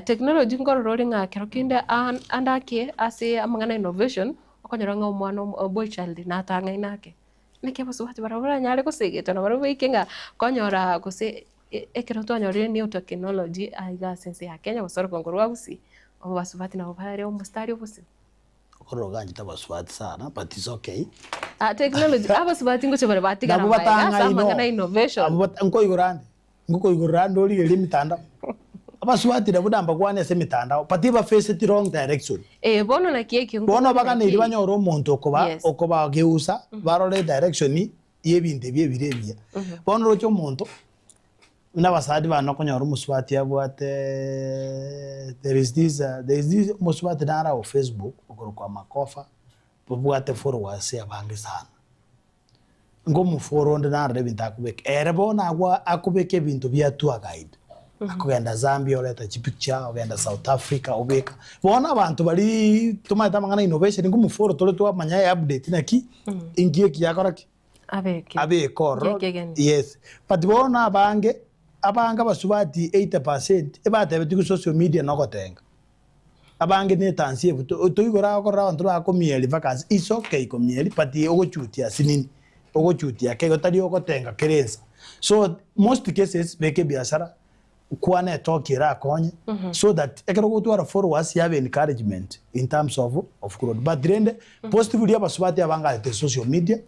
Technology nkorora ore ng'a kero kende ande ake ase amang'ana ya innovation, Okonyora ng'a omwana omo boy child natang'aine ake, naki abasubati barabwo baranyare gosegetwa nabarabwo baike ng'a konyora gose ekero twanyorire new technology aiga ase ense ya Kenya gose orogongo rwa Gusii, abasubati nabo bare omostari obosio. Okorora oganchete abasubati sana but it's okay. Ah technology abasubati ngochia bare batigara Nabwo maega ase batang'aine amang'ana oo. innovation. Abwo bata nkoigora ande, ngokoigorera ande origererie emitandao. Abasubati nabwo nambakwane ase emitandao but ebafaceti wrong direction. Eh bono naki ekio Bono nkobori baganeiri naki. banyore omonto okoba Yes. okobageusa barore edirection y'ebinto ebi ebire ebiya. Bono oroche omonto, buna abasani bane okonyora omosubati abwate there is this there is this omosubati nare agwo Facebook okorokwa Makofa, babwate followers abange sana. Ngomofora onde narore ebinto akobeka, ere bono agwo akobeka ebinto bia tour guide, akogenda Zambia oreta chipicture, ogenda South Africa obeka. Bono abanto baria tomaete amang'ana ya innovation ngomofora tore twamanya eupdate naki, inki eki yakora ki? Abeke. Abeke ororo, Nki ekegeni. yes. But bono abange, abange abasubati 80% ebatebetigwe social media nogotenga. Abange netansi ebuto toigoro agokorora abanto bakomieri vacancy it's okay komieri but ogochutia asinini ogochutia ake igo tari ogotenga kera ensa so most cases beka ebiasara kwana etoki erakonye so that ekero ogotwara followers yabe encouragement in terms of of growth but rende positively abasubati abange ase social media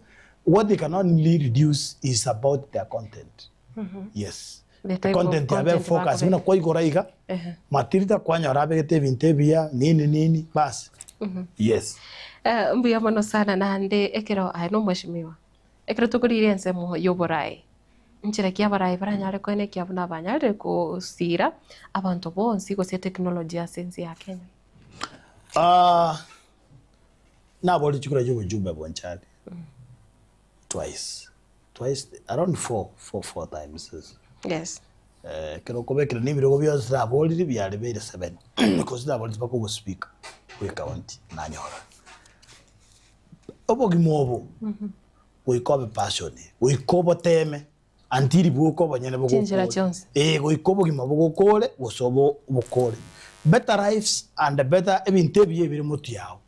what they can only reduce is about their content. Yes. The type of Content yabe content focus bakobeka. buna kwaigora iga Ehe. Matilda kwanyora abegete ebinto ebiya nini nini bas. Yes. Eh, mbuya mono sana naende ekero aye nomweshimiwa ekero tokorire ensemo y'oboraai nchera ki abarai baranyare koenekia buna banyarire gosira abanto bonsi gose etechnology ase ense ya Kenya? Ah, nabori chikura chi'obochumbe bonchari twice. Twice, around four, four, four times. Yes. Eh, ekero okobekera na ebirogo bionsi naborire biarebeire seven because naboreti mpaka ogospeaker bwe county nanyora. Obogima obo goika obe passionate, goika oboteme until bwoka obonyene Chinchera bogokore. chionsi. Eh, goika obogima bogokore gose obo obokore. Better lives and better ebinto ebiya ebire motwe yao.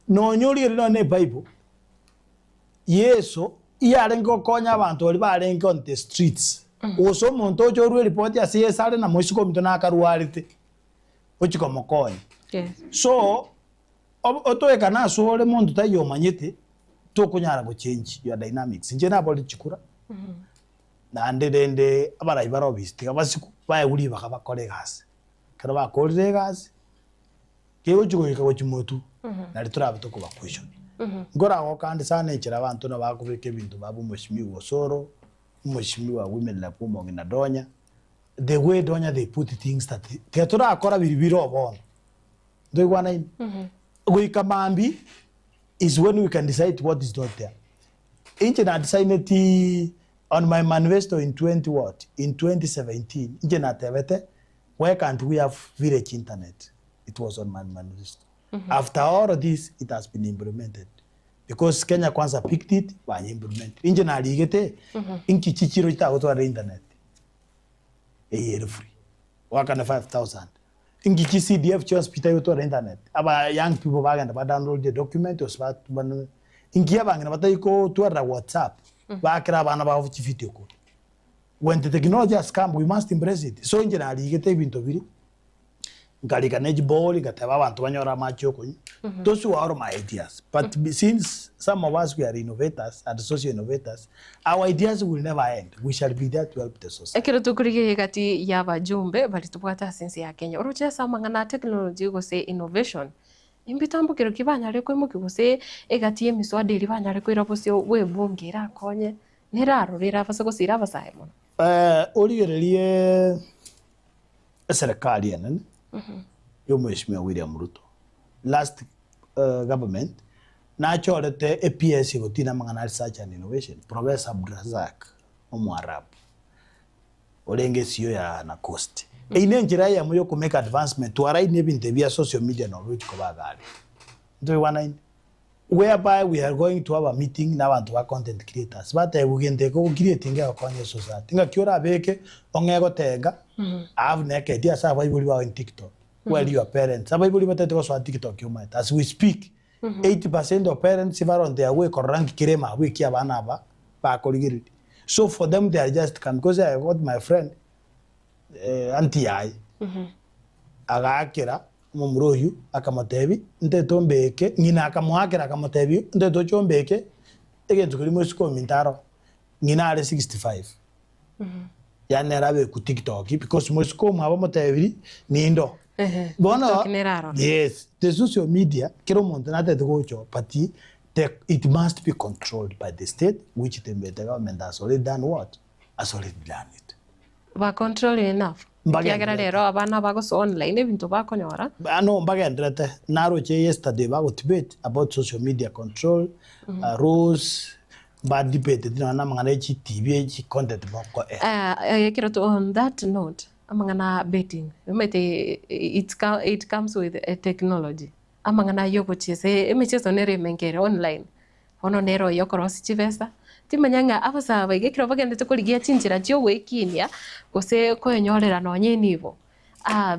Nonya origereria nonya na ebible, Yeso iyarenge gokonya abanto baria barenge on the streets, gose omonto ocha orue eripoti ase Yeso are na moiseke ominto nakarwarete, ochia komokonya. Yes. So, ob- otoekane asore monto taiyo omanyete, tokonyara gochange your dynamics. Inche naborire chikura, naende rende abarai bare obisi tiga basikwe, baegwe ribaga bakore egasi. Ekero bakorire egasi, Kegochia goika gochia motwe, nario torabe tokoba question. Nkoragoka ande sana enchera abanto nabo bakobeka ebinto babo omweshimiwa Osoro, omweshimiwa Women Rep omong'ina Donya, the way Donya they put things that tiga torakora biri bire bono. Ntoigwanaine? Goika mambia is when we can decide what is not there. Inche nadesigneti on my manifesto in 20 what? In 2017, inche natebete Why can't we have village internet? It was on my manifesto. After all this, it has been implemented. Because Kenya Kwanza picked it, banya implement. Inche narigete, inki chichiro chitagotwara internet? Eye ere free. Wakane 5000. Inki chi CDF chionsi chitagotwara internet? Aba young people bagenda ba download the document gose ba ba- inki abang'ina batari kotwarera WhatsApp, bakera abana babo chivideo call. When the technology has come, we must embrace it. So inche narigete ebinto biria, nkarika ne chibori, ngateba abanto banyore amache okonywa. Those were all my ideas. But since some of us we are innovators and social innovators, our ideas will never end. We shall be there to help the society. Ekero tokorigereria egati y'abajumbe baria tobwate ase ense ya Kenya, oroche ase amang'ana a technology gose innovation, Embitambokero ki banyare koimokia gose egati y'emiswada eria banyare koira bosio bw'ebunge erakonye nerarore erabase gose ere abasae mono? Origererie. Eserekari enene ya Omweshimiwa William Ruto, last government, nachorete ePS egotina amang'ana a research and innovation, Professor Abdulrazak Omoarabu, orenge CEO ya Nacost. Eyio nenchera eyemo ya okomake advancement, twaraini ebinto ebi bia social media nabo bigochia koba iga aria. Ntoigwanaine? Whereby we are going to have a meeting na abanto ba content creators, batebiwe gento eke ogo creating gegokonya esociety, ng'aki orabeke ong'e gotenga have naked ase abaibori bao in tiktok, where your parents, abaibori batagete gosoa tiktok omaete, as we speak 80% of parents bare on their way korora nki kere mabwo eki abana aba bakorigereria, so for them they are just coming, because I got my friend aunty yaye agaakera Omomura oyio akamotebia, Ntete ombeke. Ng'ina akamoakera akamotebia, Ntete oche ombeke egento keria moiseke ominto aro. Ng'ina are 65. Yaani nere abekwe tiktok because moiseke omwabo omotebirie nindo. Ehe, Bono TikTok nere aroro. yes, the social media kera omonto natete gocha oo but the it must be controlled by the state which the the government has already done what? Has already done it. Ba control enough. Mbagendererete. Ekiagera rero abana bagosoa online ebinto bakonyora. No mbagendererete, naroche yesterday bago debate about social media control, rules, mba debateti nonya na amang'ana ya chitibi echi content moko eh. Ekero to on that note, amang'ana a betting, omanyete it's it comes with technology, amang'ana aywo ogochiesa emicheso nere emenge ere online, Bono nere oyo okorosia chibesa, timanya ng'a abasae aba iga ekero bagenderete korigia chinchera chi'ogoekinia, gose koenyorera nonye enibo,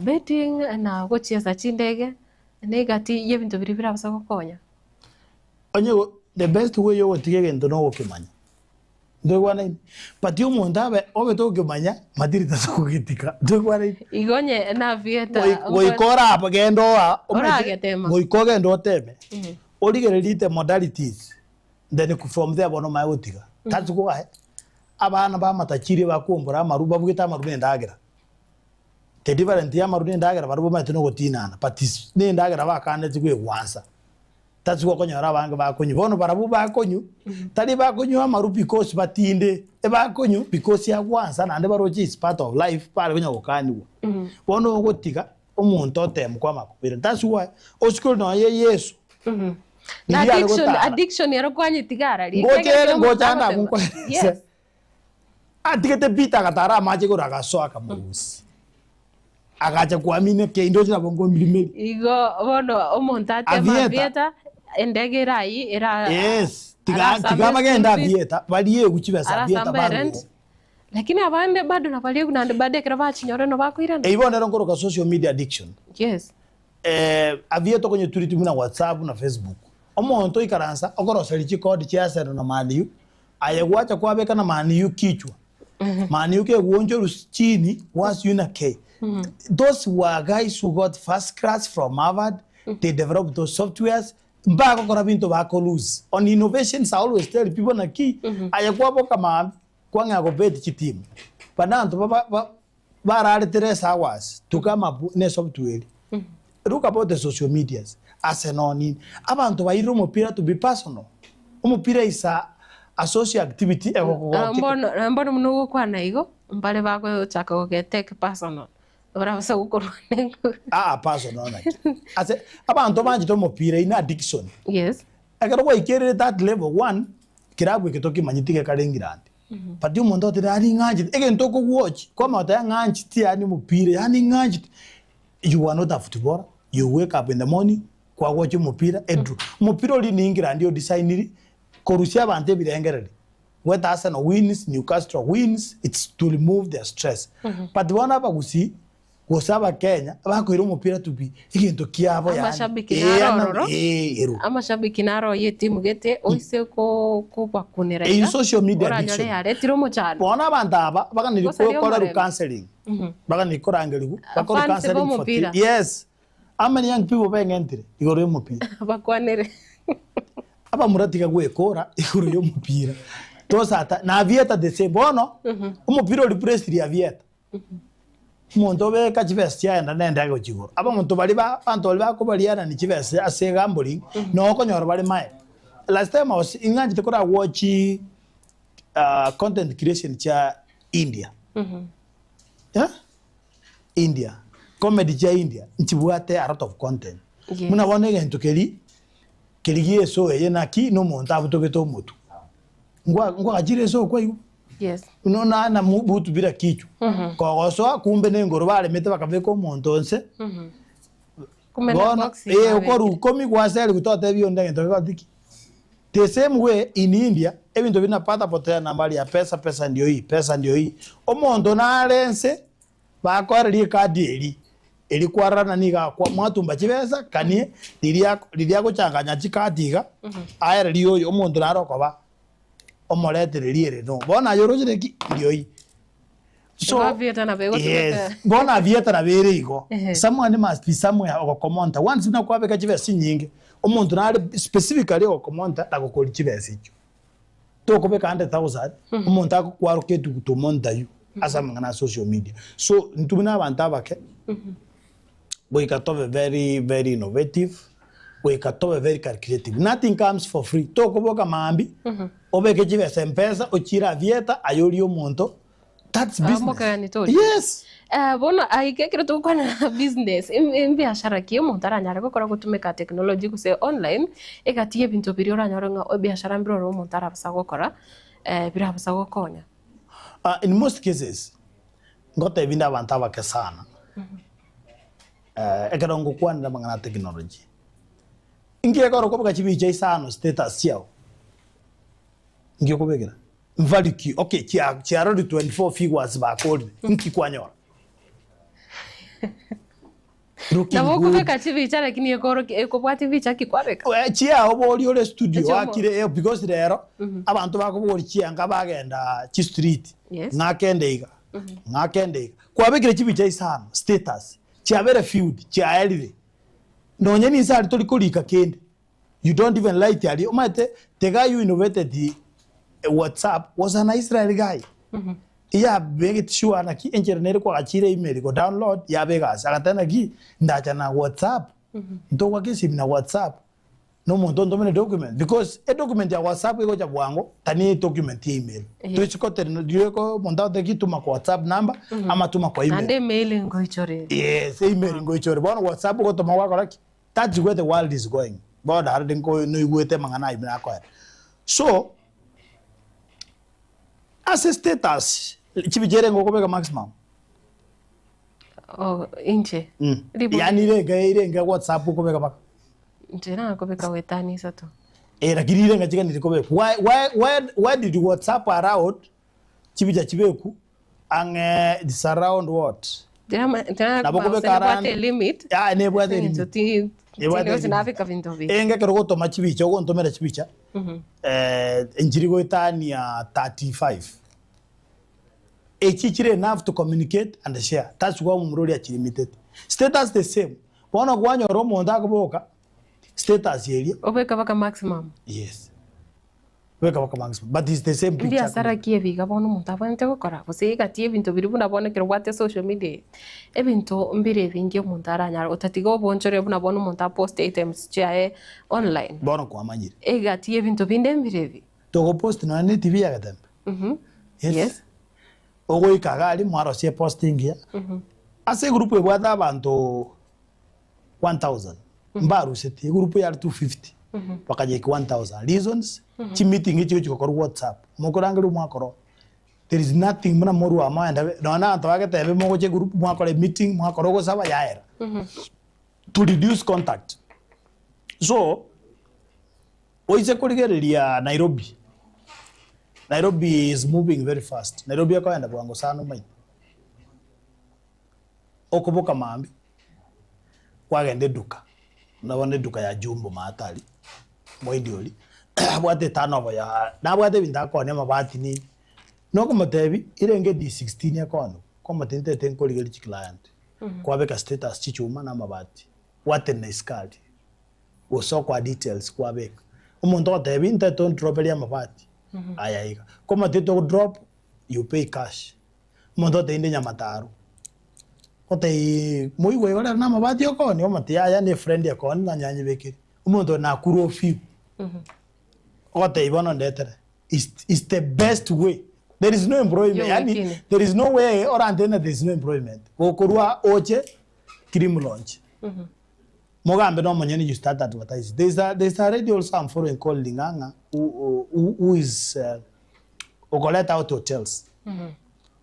betting na gochiesa chindege, na egati y'ebinto biria birabase gokonya. Onye the best way yogotiga egento nogokemanya. Ntoigwanaine? But omonto abe obete okemanya, matiri tasogogetika. Ntoigwanaine? Igo onye nabieta Goika oragende oa omanyete, Oragetema. goika ogende oteme, origererie the modalities, then from there bono omanye gotiga. That's why abana ba amatachiri bakombora amaru, babugete amaru na endagera. The difference ya amaru na endagera barabwo bamaete na ogotinana, but na endagera bakaneti goegwansa. Tari gokonyora abange bakonywa. Bono barabwo bakonywa, tari bakonywa amaru because batinde, ebakonywa because agwansa naende baroche is part of life bare konya gokanigwa. Bono ogotiga omonto otemu kwama koira. That's why osike ore nonya Yeso, Na riria are addiction, gotara. addiction ero kwanyetiga arari. Ngocha Ekiagera ere kera omonto ngocha ande abwo agotema. nkoerese. Yes. Atigete Peter agatara amache igoro agasoa akamorusia. Agacha koamina kende oche nabo nkomirimeri. Igo bono omonto atema Avieta. avieta, endege erayi era Yes, tiga arasambe tiga bagende school fees, avieta bariegwe chibesa avieta arasambe rent. barwo. Lakini abande bado nabariegwa naende bado ekero bachinyora no bakoirana. Eyio bono ero nkoroka social media addiction. Yes. Eh, avieta okonyetureti buna WhatsApp na Facebook. Omonto oikaransa okoroseria chikodi chia Arsenal na Man U, Aye gwacha kwabeka na Man U kichwa. Man U kegwonchorwa chini gwasiywa na K. Those were guys who got first class from Harvard, they developed those softwares, mbagokora binto bako lose. On innovations I always tell people naki, aye kwaboka maambia, kwang'ea gobet chitimu. But nabanto baba ba bararete less hours to come up ne software. Look about the social medias, Arsenal nini, abanto bairire omopira to be personal. Omopira is a, a social activity Ah, egokogokia. mbono mbono buna ogokwana igo, mbare bagochaka gogetake personal, barabasa gokorwana engo. Aa personal naki. Ase abanto banchete omopira ine addiction. Yes. Ekero gwaikerire that level one, kerabu eke tokemanyeti gekare England. But omonto agoteba yaani ng'anchete, egento okogwochi, kwamanya goteba ng'anchete yaani omopira, yaani ng'anchete. You are not a footballer, you wake up in the morning, kwagocha omopira, edraw. Omopira oria ni England odesigniri korusia abanto ebirengererio. Whether Arsenal wins, Newcastle wins, it's to remove their stress. But bono abagusii, gose abakenya, bakoira omopira to be egento kiabo yaani. Amashabiki Eh, naro ana- ororo. eh, ero. Amashabiki naro oye etimu gete oise ko- kobakunera Eyio iga, social media oranyore addiction. yaretire omochando. Bono abanto aba, baganeri Gose aria kokorerwa omorembe. counseling. Baganeri korangerigwa, bakorwe Fans counseling for b'omopira. Yes. How many young people beng'entire igoro y'omopira? Bakwanere. Abamura tiga gwekora igoro y'omopira. Tosata na Aviator the same. Bono omopira ori replaced Aviator. Omonto obeka chibesa chiaye naende agochia igoro. Abamonto baria ba abanto baria bakobarianani chibesa ase egambling, noo okonyora bare maye. Last time I was ing'anchete kora watch content creation chia India. Yeah? India, comedy chia India nchibwate a lot of content. Yes. Buna bono egento keria, keria gia esoo eye naki na omonto abutogete omotwe. Nkwa nkwagachire esoo kwaigwa? Yes. Buna na na butu bila kichwa. Kogosoa kumbe na engoro baremete bakabeka omonto onse. Kumbe na Bono box eh babekire. okorwa ikomi gwaseriwa totebia onde egento kegote ki. The same way in India ebinto buna pata potea nambari ya pesa pesa ndio hii pesa ndio hii. Omonto nare ense bakoereria ekadi eri eri kwarorana niga akwa mwatumba chibesa kanie riria riria agochanganya chikadi iga aererie oyo omonto nare okoba omoretererie ere no. Bono aye orochire ki? Ndio hii. So, Igo aviator nabo egotumeka. yes, bono aviator nabo ere igo. Ehe. Someone must be somewhere ogokomonta. Once buna kwabeka chibesa chinyinge, omonto nare specifically ogokomonta na gokoria chibesa echio. Tokobeka 100,000, omonto agokwaroka etugutu omonto aywo ase amang'ana a social media. So, intwe buna abanto abake, goika tobe very very innovative, goika tobe very calculative. Nothing comes for free. Tokoboka maambia, obeke chibesa mpesa, ochire aviator, aye orie omonto, that's business. Omokani tori. Yes. Eh, bono aiga ekero togokwana business, em- embiashara ki omonto aranyare gokora gotumeka technology gose online, egati y'ebinto biria oranyore ng'a ebiashara mbire oro omonto arabasa gokora, eh, birabasa gokonya. Ah, in most cases, ngotebi inde abanto abake sana, eh, ekero ngokwanera amang'ana a technology, inki ekero okobeka chibicha isano status chiago, inki okobekera? Mvalue ki? Okay, chia chiarori 24 figures bakorire, inki kwanyora? Looking Nabo good. okobeka chibicha lakini ekorokia ekobwatia bicha ki kwabeka. Eh, chiao boria ore studio Echiamo. wakire eh, because rero abanto bakobogoria chianga bagenda chistreet Yes. ng'akende iga ng'akende iga kwabekire chibicha isano status chiabere viewed chiaerire nonye ninse aria tori korika kende you don't even write aria omanyete the guy who innovated the whatsapp was an Israel guy Iyabegete sure naki enchera nere kwagachire email go download yaba egasi agateba naki ndacha na whatsapp ntogwaka esimi na whatsapp na omonto ontomere document because edocument ya whatsapp egocha bwango than edocument ya email tochi gotenena riria oko omonto agotebi ki tuma kwa whatsapp number ama tuma kwa email Naende email ngoichore ere. Yes email ngoichore bono whatsapp ogotoma gwakora ki that's where the world is going bono arende nko noigwete amang'ana aywo buna akoera so. Ase status chibicha ere ngokobeka maximum. Oh, inche. Mm. Ribo- Yani irenge irenge WhatsApp okobeka baka. Inche nakobeka goetania isato. Eh, lakini irenge chiganire kobekwa. Why why why why did WhatsApp allowed chibicha chibeku ang'e it's around what? Nabo kobeka Nabwate around- limit. Ah, nebwate Eng'encho limit. ti Nebwate tindi limit. nabeka binto bi. Enge ekero ogotoma chibicha ogontomera chibicha eh, nchiri goetania 35 echi chire enough to communicate and share that's why omomura oria achilimitete status the same bono kwanyora omonto akoboka status eria Obeka baka maximum. yes Beka baka maximum but it's the same picture Mbiasara ki ebi iga bono omonto abwenerete gokora? Gose egati y'ebinto biria buna bono ekero obwate social media eye, ebinto mbire ebinge omonto aranyare otatiga obonchore buna bono omonto aposte items chiaye online. Bono kwamanyire. Egati y'ebinto binde mbire ebi. Togopost nonya ne TV ya Getembe. Yes. Yes. Ogoika iga aria mwarosia epost engiya. Ase egroup ebwate abanto 1000 mbaruseti egroup yare 250 bakanyeka 1000 reasons chimeeting echi chigochi gokorwa whatsapp mokorangeria omwakora oo there is nothing buna morwe amo enda nonya na abanto bagetebe mogocha egroup mwakora emeeting mwakora ogosaba yaera to reduce contact so oise korigereria Nairobi, Nairobi is moving very fast Nairobi ekoenda bwango sana omanyete. Okoboka mambia, kwagenda eduka, buna bono eduka ya Jumbo maate aria, omoindi oria, abwate eturnover ya nabwate ebinto akoonia amabati nini, nokomotebia, erenge D16 ekooniwa, okomotebia ntaete nkorigeria chiclient, kwabeka status chichuma na amabati, gwatenena isiko aria, gose okoa details kwabeka. Omonto ogotebia ntaete ondroperie amabati, aya iga, komotebia togodrop, you pay cash. Omonto oteinde nyamataro, otebie moigwe igo rero namabati okoonia, omote yaya ne friend ekoonia nonye anyebekire. Omonto oyo nakure ofiwe, ogotebia bono ndetere, is is the best way. There is no employment, yaani Yogwekina. there is no way orantebie ng'a there is no employment. Gokorwa oche cream launch. Mogambe na omonyene you start advertising. There is a, there is a lady also I'm following called Ling'ang'a who, who, who is uh, okoleta out hotels.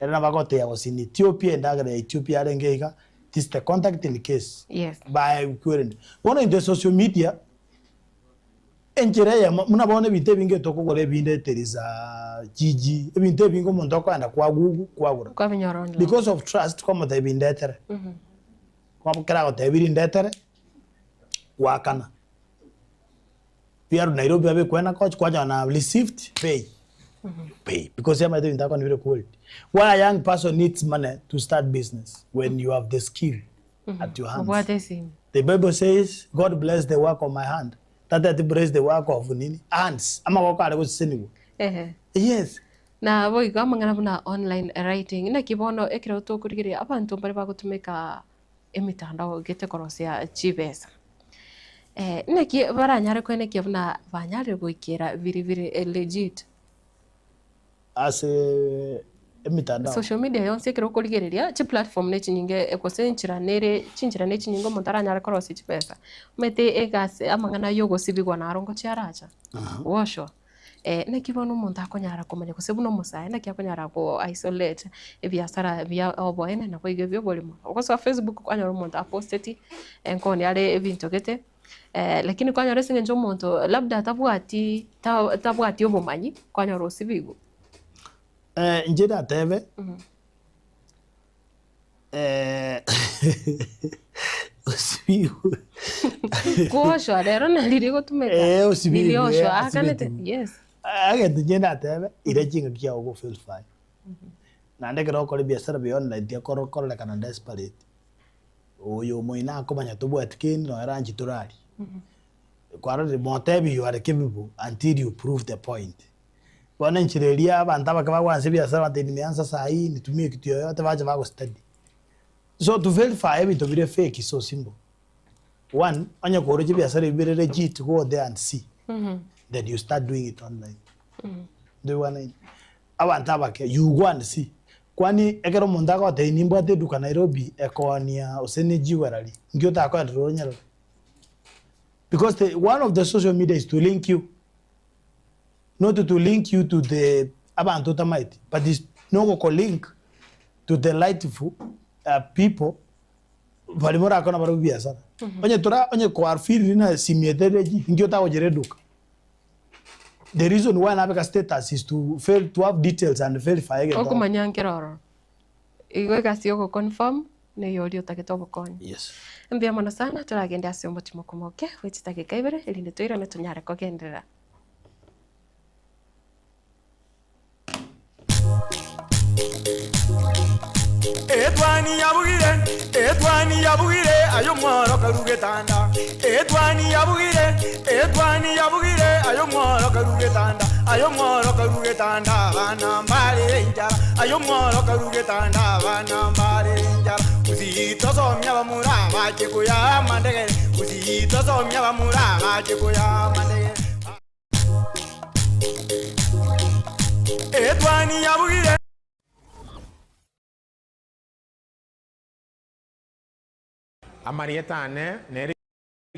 Ere nabo agotebia gose in Ethiopia endagera ya Ethiopia yarenge iga, this is the contact in case. Yes. Bae kwerende. Bono into social media Enchera eyemo, buna bono ebinto ebinge tokogora ebinde there is a Jiji, ebinto ebinge omonto akoenda kwa Google kwagora. Kwabinyora online. Because of trust kwamotebia bindetere. Kwabo kera agotebirie ndetere, gwakana. Biarwa Nairobi abekwe na coach kwanyora na received pay. Pay because yamaete ebinto akonywa bire quality. Why a young person needs money to start business when you have the skill at your hands. Obwate esimi. The bible says God bless the work of my hand tateti bless the work of nini hands amaboko are gosesenigwa Ehe. yes. Na boigo amang'ana buna online writing naki bono ekero tokorigereria abanto mbare bagotumeka emitandao gete korosia chibesa. Eh, naki baranyare koenekia buna banyarire goikera biri bire legit. Ase emitandao. Social media yonsi ekero okorigereria, chiplatform ne chinyinge gose enchera nere chinchera ne chinyinge omonto aranyare korosia chibesa. Omanyete egasi amang'ana ya ogosibigwa naro ngochia aracha, goshwa. Naki bono omonto akonyara komanya gose buna omosae naki akonyara go isolate ebiasara bia oboene naboigo ebia oborimo. Ogosoa Facebook kwanyora omonto aposteti, enkoni are ebinto gete. Lakini kwanyora ase eng'encho omonto labda tabwati ta- tabwati obomanyi, kwanyora osibigwe. Inche natebe, osibigwe. Kuoshwa rero nari rigotumeka. Eh, osibigwe, Nirioshwa akanete, asibetiwe. yes. Egento inche natebe, ira chingaki chiago go verify. Naende ekero ogokora ebiasara bia online tiga kororekana desperate. Oyo omoino akomanya tobwati kende nonya lunch torarie. Kwarorire motebi you are capable until you prove the point. Bono enchera eria abanto abake bagwansa ebiasara batebi nimeanza saa hii nitumie kitu yoyote bache bago study. So to verify ebinto bire fake is so simple. One, onye koroche ebiasara ebi bire legit go there and see. Then you start doing it online. Ndoigwanaine? Abanto abake, you go and see. Kwani ekero omonto agotebia nimbwate eduka Nairobi ekoonia gose ne jewellery, nki otakoenderera onyerore? Because the, one of the social media is to link you, not to link you to the abanto otamaeti, but is nogokolink to the rightful uh, people baria morakore nabarabwo ebiasara. Onye tora onye kwarufiriri na esimi etari legit, nki otagochera eduka? The reason why nabeka status is to fail to have details and verify egento. Okomanya nkere ororo. Igo egasi ya ogoconfirm neye oria otagete obokonyi. Yes. Mbuya mono sana, toragende ase omochimoku moke bwe chidakika ibere erinde toirane tonyare kogenderera. Etwani yabugire, etwani yabugire, aye omworo karue getanda. Etwani yabugire, etwani yabugire, aye omworo karue getanda. Aye omworo karue getanda, abana mbarere enchara. Aye omworo karue getanda, abana mbarere enchara. Gusii tosomia abamura bache koyaa amandegere, Gusii tosomia abamura bache koyaa amandegere. Etwani yabugire. Amarieta ane nere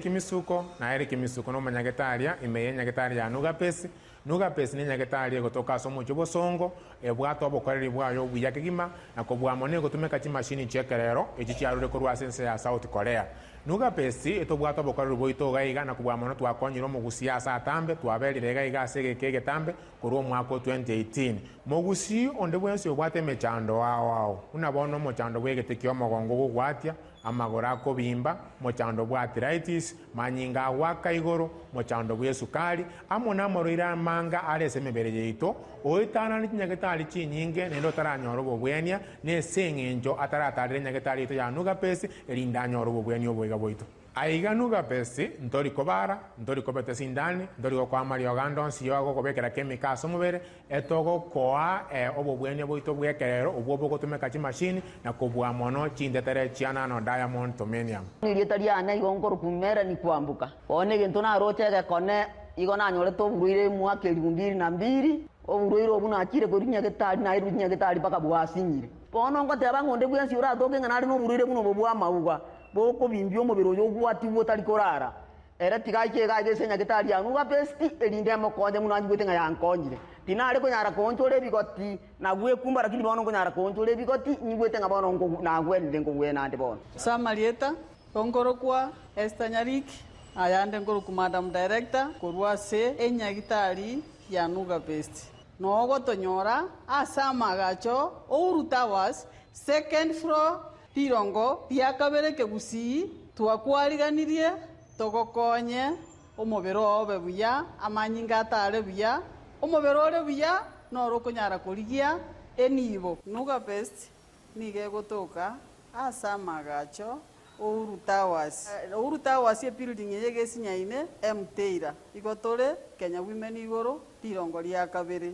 Kimisuko, na ere Kimisuko nomonyagetaria ime y'enyagetari ya Nugapesi. Nugapesi nenyagetari egotoka ase omochie obosongo, ebwate obokoreri bwaye obuya kegima, na kobua mono egotumeka chimashini chi'ekerero echi chiarure korwa ase ense ya South Korea. Nugapesi etobwate obokoreri bwaito iga iga na kobua mono twakonyire omogusii ase atambe, twaberire iga iga ase egeka egetambe korwa omwaka o 2018. Mogusii onde bwensi obwate emechando ao ao, buna bono omochando bw'egete ki'omogongo ogogwatia, amagoro akobimba, mochando bw'arthritis, manyinga agoaka igoro, mochando bw'esukari, amo namarwaire amanga are ase emebere yaito, oetanane chinyagetari chinyinge naende otaranyora obobwenia, nese eng'encho ataratarera enyagetari yaito ya Nugapesi, erinde anyore obobwenia oboiga bwaito. Aiga Nugapesi, ntori kobara, ntori kobeta sindani, ntori gokoa amariogo ande onsi y'ogokobekera chemical ase omobere, etogokoa obobwenia bwaito bw'ekerero obwo bogotumeka chimashini na kobua mono chintetere chia nano diamond tomenium. Erieta riane igo nkorokwa Melanie Kwamboka. Bono egento naroche egekone, igo nanyorete oborwaire omwaka elifu mbili na mbili. Oborwaire obwo nachire korwa nyagetari, nairwe nyagetari mpaka bwasinyire. Bono ngoteba ng'a onde bwensi oratoke ng'a nare noborwaire buna obo bw'amauga, bokobimbia omobere oyo ogwatigwe otari korara, ere tiga aike iga aiga ase nyagetari ya Nuga Best, erinde emokonye buna anyigwete ng'a yankonyire. Tinare konyara koonchora ebigoti na gwekumba, lakini bono nkonyara koonchora ebigoti, nyigwete ng'a bono nkogu nagwenire nkogwena ande bono. Ase amarieta, nkorokwa Esther Nyariki, ayande nkorokwa Madam Director korwa ase enyagitari ya Nuga Best. Nogotonyora ase amaagacho Uhuru Towers, second floor, rirongo ria kabere kegusii, twakwariganirie togokonye omobere oo obe buya, amanyinga atare buya, omobere ore buya noro okonyara korigia enibo. Nuga Best nigo egotoka ase amaagacho Uhuru Towers. Uhuru Towers ebuilding eye egesinyaine Mteira. Igo tore Kenya Women igoro rirongo ria kabere.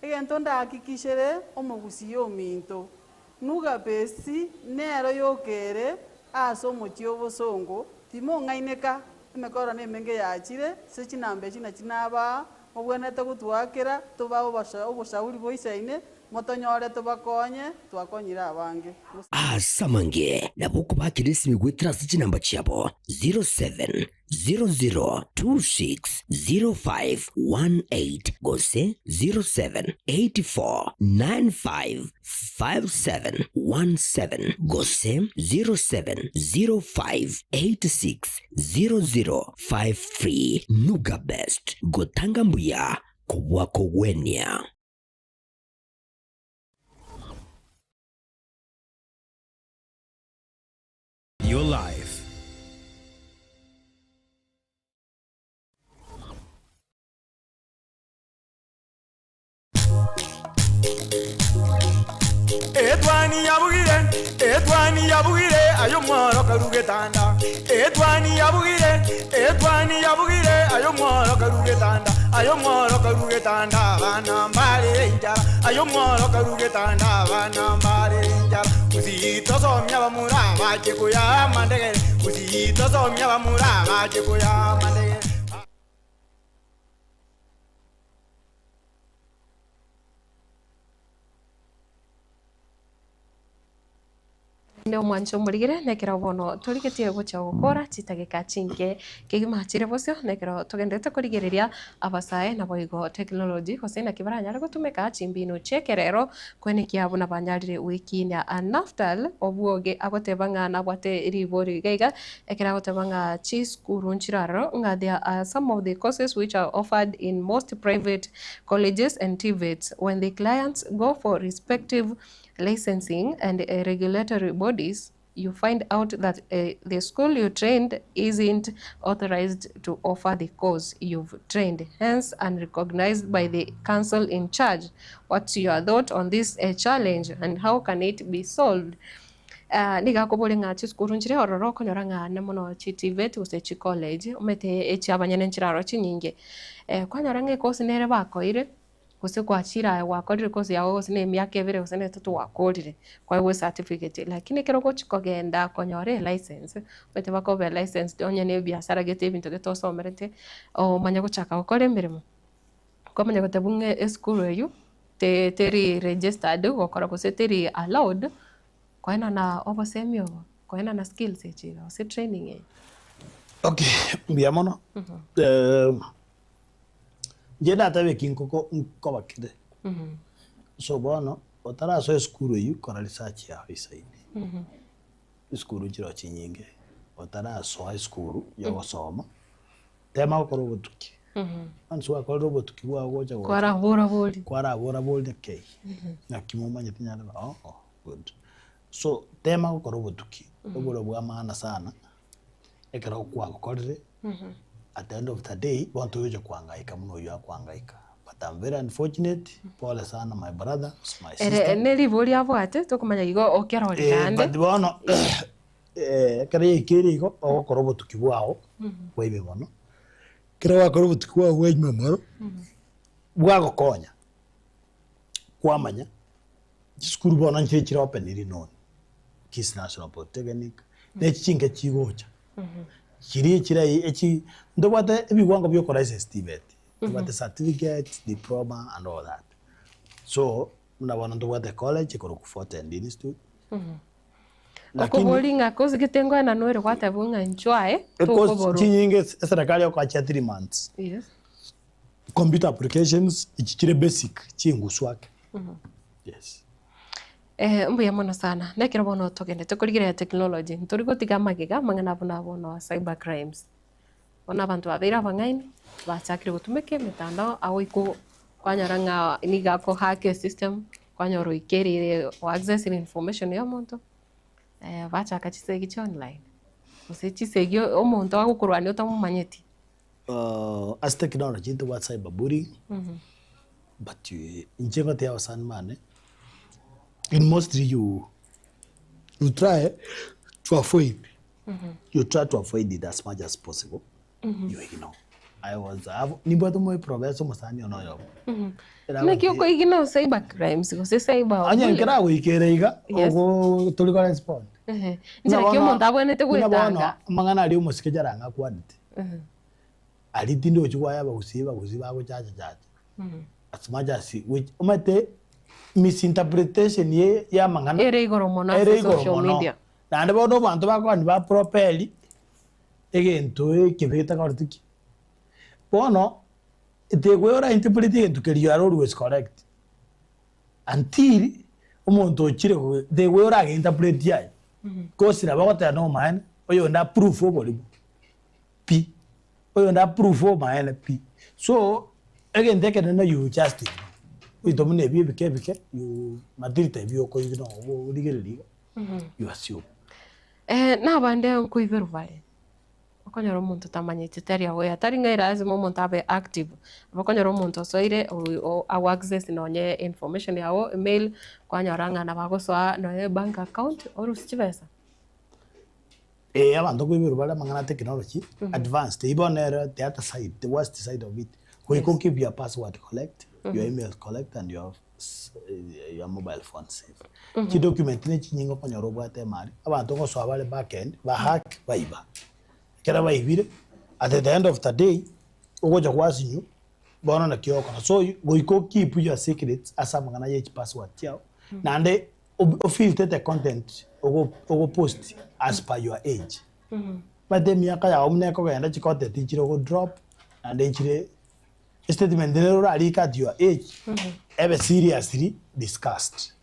Egento ndahakikishere omogusii ominto, Nuga Best nero yokere ase omochie obosongo, timong'aineka, emekoro nemenge yachire, ase chinamba echi nachi nabaa, mobwenerete gotwakera, tobae oboshauri boisaine, Motonyore tobakonye, twakonyire abange. Ase amange nabo okobakera esimi goetera ase chinamba chiabo 0700260518 gose 0784955717 gose 0705860053. Nuga Best, gotanga mbuya kobua kogwenia. Your life. Etwani yabugire, etwani yabugire, aye omworo karu getanda. Etwani yabugire, etwani yabugire, aye omworo karu getanda. Aye omworo karu getanda, abana mbare enchara. Aye omworo karu getanda, abana mbare enchara. Gusii tosomia abamura bache koya amandegere, Gusii tosomia abamura bache koya amandegere. Naende omwancho omorigere nekero bono torigetie gocha gokora chitageka chinke kegima chire bosio nekero togenderete korigereria abasae naboigo technology gose naki baranyare gotumeka chimbinu chi'ekerero koenekia buna banyarire gwekinia. Naftal obwoge agoteba ng'a nabwate ribori iga iga ekero agoteba ng'a chisukuru nchire aroro ng'a there are some of the courses which are offered in most private colleges and TVETs when the clients go for respective licensing and regulatory bodies, you find out that the school you trained isn't authorized to offer the course you've trained, hence unrecognized by the council in charge. What's your thought on this challenge and how can it be solved? Nigo akoboria ng'a chisukuru nchire ororo okonyora ng'a ne mono chi TVET gose chi college, omanyete echi abanyene nchire aroro chinyinge. Kwanyora ng'a ecourse nere bakoire. Gose gwachire aye gwakorire course yago gose na emiaka ebere gose na etato gwakorire, kwaegwa ecertificate lakini ekero ogochi kogenda konyora elicense, omanyete bakoba elicensed onye na ebiasara gete ebinto gete osomerete, omanye gochaka gokora emeremo, kwamanya gotebwa ng'a esukuru eywo te teri registered gokora gose teri allowed koenana obosemi obo, koenana skills echi iga gose training eye. Okay, mbuya mono. Inche natebe eki nkoko nkoba kere. So bono, otarasoa esukuru eywo, kora research yao isaine. Esukuru nchiroo chinyinge, otarasoa esukuru ya ogosoma, tema gokora obotuki. Once gwakorire obotuki bwao gocha gocha, Kwarabora bori. kwarabora bori kei, naki momanyete nyarebe oo good. So, tema gokora obotuki, obore bwa maana sana, Ekero kwabokorire, at the end of the day, bono togocha koangaika buna oyio akoangaika. But I'm very unfortunate, pole sana my brother, my Ere sister. ne ribori abwate tokomanya igo okerori Eh, naende. but bono eh, ekero yaikeire igo, ogokora obotuki bwao bwa ime mono. Ekero gwakora obotuki bwao bwa ime mono, bwagokonya, kwamanya, Chisukuru bono nchire chire open riri noni, Kisii National Polytechnic, na echi chinke chigocha, chiria chire echi, ntobwate ebiwango bia okoricense TVET. Tobwate certificate, diploma and all that. So, buna bono ntobwate college ekorokwa Fort End Institute. Lakini Okobori ng'a kosi gete ngoenanwa ere gwatebwa ng'a inchuo aye ecourse tokoborwa. chinyinge eserekari ekoachia 3 months. Computer applications echi chire basic chingusu ake. Yes. Mbuya mono sana. Nekero bono togendete korigereria technology, ntori gotiga amagega amang'ana buna bono cyber crimes. Bono abanto babeire abang'aini, bachakire gotumeka emetandao agoika kwanyora ng'a nigo ako hack esystem, kwanyora oikerire o access information ya omonto, bachaka chisegi chia online, gose chisegi omonto agokorwania otamomanyeti. Ase technology ntobwate cyber bullying, but inche ngotebia abasani bane, in mostly you you try to avoid, you try to avoid it as much as possible, you ignore. I was nimbwate omo professor omosani one oyomo. Naki okoignore cyber crimes gose cyber Onye bullying? nkeragoikera iga, ogo tori ko respond. Nchera ki omonto abwenerete Buna bono, goetanga? amang'ana aria omosike jarang'a akwanete, aria tindochi kwaya abagusii abagusii bagochacha chacha as much as which omanyete misinterpretation ye ya amang'ana Ere igoro mono ere ase igoro social mono. media. Naende bono abanto bakogani ba propel egento ekebe getakoreti ki. Bono tekwe ora interpret egento keria you are always correct until omonto ochire ko tekwe orage interpret aye coz nabo ogoteba na omaene oyonde aprove oborimo pi, oyonde aprove omaene pi. So egento ekenene you just ignore ebinto buna ebi ebike ebike you matirita ebi oko ignore origereria iga you assume. Na abande nkoiberwa bare, okonyora omonto otamanyeti tari aware, tari ng'a erazima omonto abe active, nabo okonyora omonto osoire ago access nonye information yago email, kwanyora ng'a nabo agosoa nonye bank account orusie chibesa. Eeh abanto nkoiberwa bare amang'ana a technology advanced, eyio bono nere the other side, the worst side of it, goika o keep your password correct, your email correct and your your mobile phone safe. Chidocument ne chinyinge okonyora obwate emari, abanto ngosoa bare back end, ba hack baiba. Ekero baibire, at the end of the day, ogocha gwasinywa, bono naki ogokora. So goika o keep your secrets ase amang'ana ya chipassword chiago, naende o filter the content ogo ogopost as per your age. Omanyete emiaka yago buna ekogenda chicontent nchire ogo drop, naende nchire estatement nere orarike at your age, ebe seriously discussed.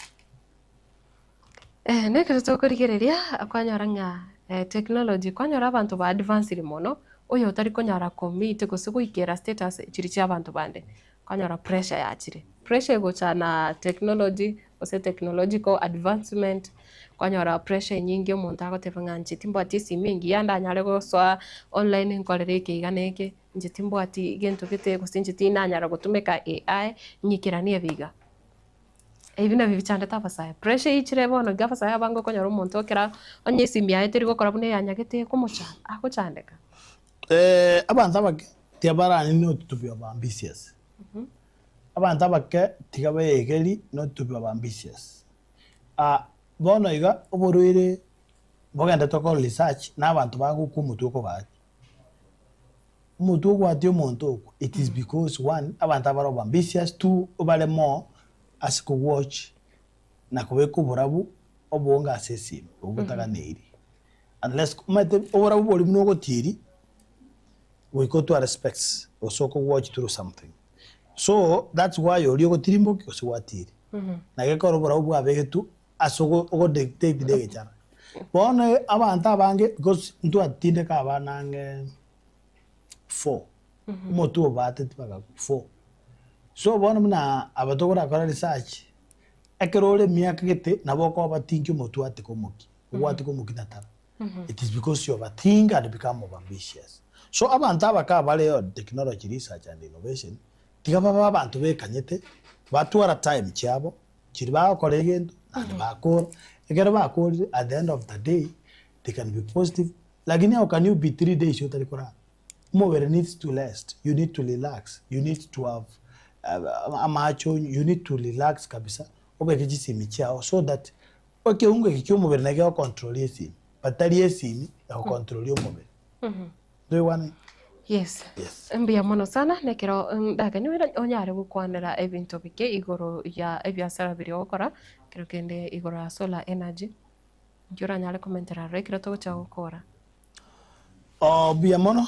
Nekero tokorigereria kwanyora ng'a technology kwanyora abanto ba advanced mono, oyo otari konyara ko meet gose goikera status chiria chia abanto bande, kwanyora pressure yachire. Pressure egocha na technology gose technological advancement, kwanyora pressure enyinge omonto agoteba ng'a inche timbwati esimi engiya ndanyare gosoa online nkorere eke iga na eke, inche timbwati gento gete gose inche tindanyara gotumeka AI, ng'ikeranie ebe iga. Ebi nabio bichandete abasae. Pressure eichire bono iga abasae abange okonyora omonto ekero onye esimi yaye teri gokora buna eyanyagete ekomochanda, agochandeka. Abanto abake tiga barane not to be over ambitious. Abanto abake tiga baegeri not to be over ambitious. Bono iga oborwaire bogendete gokora research na abanto bagokwa omotwe okobatia. Omotwe ogwatia omonto okwo it is because one, abanto abare over ambitious, two, bare more ase ko watch na kobeka oborabu obonge ase esimi obwo botaganeiri. Unless omanyete oborabu boria buna ogotieri goika otware specs gose oko watch through something. So that's why oria ogotirimbokia gose gwatiiri. Na gekogera oborabu bwabegetwe ase ogo ogo dictate na egechara. Bono abanto abange because ntwatindeka abana ang'e four, omotwe obaateti mpaka four. So bono buna aba tokorakora research, ekero ore emiaka gete nabo okobatinkia omotwe oateke omokia, ogwateka omokia na tara. It is because you overthink and become over ambitious. So abanto abake abare on technology research and innovation, tiga babe abanto bekanyete, batwara time chiabo, chiria bagokora egento naende bakora, ekero bakorire at the end of the day, they can be positive, lakini how can you be 3 days otari korara? Omobere needs to rest, you need to relax, you need to have amache onywe, you need to relax kabisa, obeke chisimi chiago so that ekeungo eke kia omobere naki gegocontrol esimi, but tari esimi egocontrol omobere. Ntoigwane? Yes. Yes. Mbuya mono sana nekero ndakanyore onyare gokwanera ebinto bike igoro ya ebiasara biria ogokora, ekero kende igoro ya solar energy, inki oranyare komentera aroro ekero togochia gokora? Oh, mbuya mono,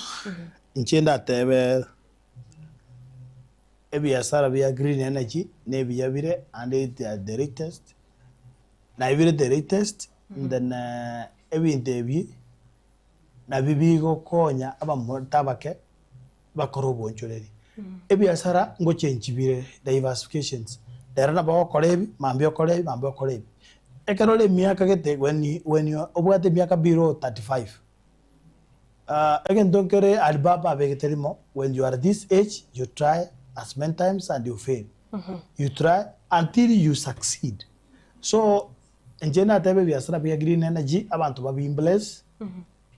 inche ndatebe ebiasara bia green energy na ebiya bire and it are the latest, naye bire the latest, then ebinto ebi. Nabio bigokonya abamonto abake bakore oboonchoreri. Ebiasara ngochenchi bire, diversifications. Rero nabo ogokora ebi, mambia okore ebi, mambia okore ebi. Ekero ore emiaka gete when you when you obwate emiaka below 35, egento nkere Alibaba abegete rimo, when you are this age, you try as many times and you fail. You try until you succeed. So, Inche natebe ebiasara bia green energy abanto babe in place,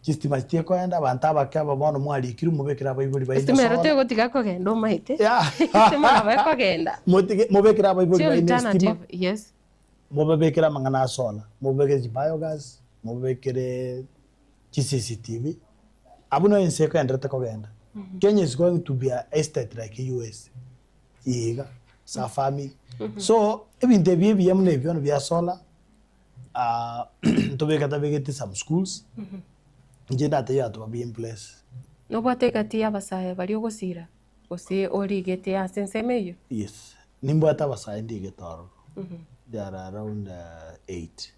chistima chitiekoenda, abanto abake aba bono mwarikirwe mobekere abaibori baino Estima ero solar. tegotiga kogenda omaete. Yeah. Estima nabo ekogenda. Motige mobekere abaibori Chi baino estima, alternative, yes. mobabekere amang'ana a solar, mobabekere chibiogas, mobabekere chi CCTV, abwo no ense ekoenderete kogenda. Kenya is going to be a estate like US. Iga, sa farming. So, ebinto ebi ebiya buna ebi bono bia solar, ntobeka tabegete some schools, inche ndatebie abanto babe in place. Nobwate egati y'abasae baria ogosira, gose origete ase ensemo eyio? Yes, nimbwate abasae ndigete ororo, they are around eight.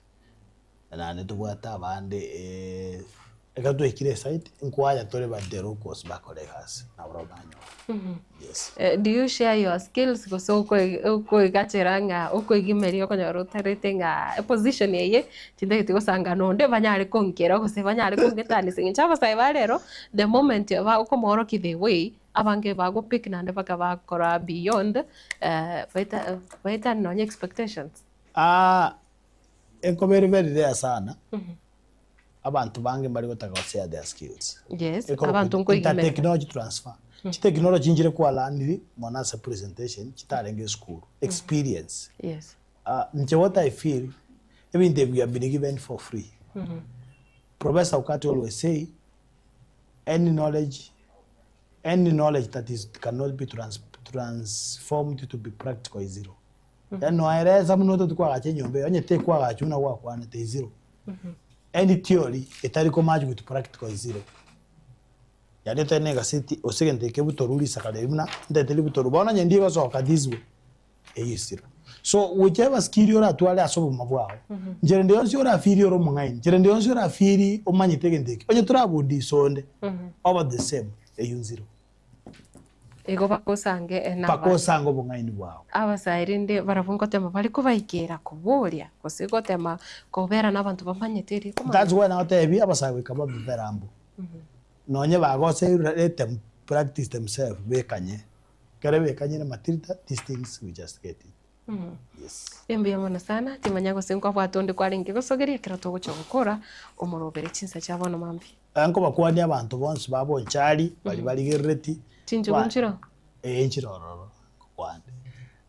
Naende tobwate abande ekero twaikire esite, nkoaya tore but the locals bakore egasi nabo banyora. Yes. Do you share your skills gose okoigachera ng'a okoegimeria okonyora otarete ng'a eposition eye tintageti gosanga nonde banyare konkera gose banyare kongetania ase eng'encho abasae ba rero the moment okomoorokia the way abange bagopick naende mpaka bakora beyond baetani nonye expectations. Enkoba ere very rare sana, abanto bange mbari gotaka go share their skills. Yes, Ekero abanto kwe- nkoigimerera. intertechnology transfer. Chitechnology nchire kwalaniri mono ase presentation chitarenge esukuru, experience. Yes. Ah, inche what I feel, ebinto ebi we have been given for free. Professor Okati always say, any knowledge, any knowledge that is cannot be trans, transformed to be practical is zero. Yaani noeresa buna ototi kwagacha enyomba eye, onye tekwagacha buna gwakwanete is zero. Any theory etari ko match with practical is zero. Yaani etari na egaseti gose egento eke butoru risaka riria buna ntete ributoru bono onye ndigosoka this way, eyio is zero. So whichever skill oratware ase obogima bwao, nchera ende yonsi orafeel ore omong'aini, nchera ende yonsi orafeel omanyete egento eke, onye torabundisa onde, obe the same, eyio nzero. Igo bakosange na Mpaka osange obong'aini bwao. Abasae rende barabwo ngotema bare kobaikera koboria, gose gotema kobera nabanto bamanyete erio komanya. That's why nagotebia abasae goika babe very humble. Nonye bagoseirwe let them practice themselves bekanye. Ekero bekanyire matilda these things we just get it. Yes. Mbuya mono sana, timanya gose nkwabwate onde kwarenge gosogeria ekero togochia gokora omorobere chinsa chia bono mambia. Nkobakwania abanto bonsi ba Bonchari, baria barigerereti. Chinchugu nchiroo? Ee, nchire ororo nkokwana.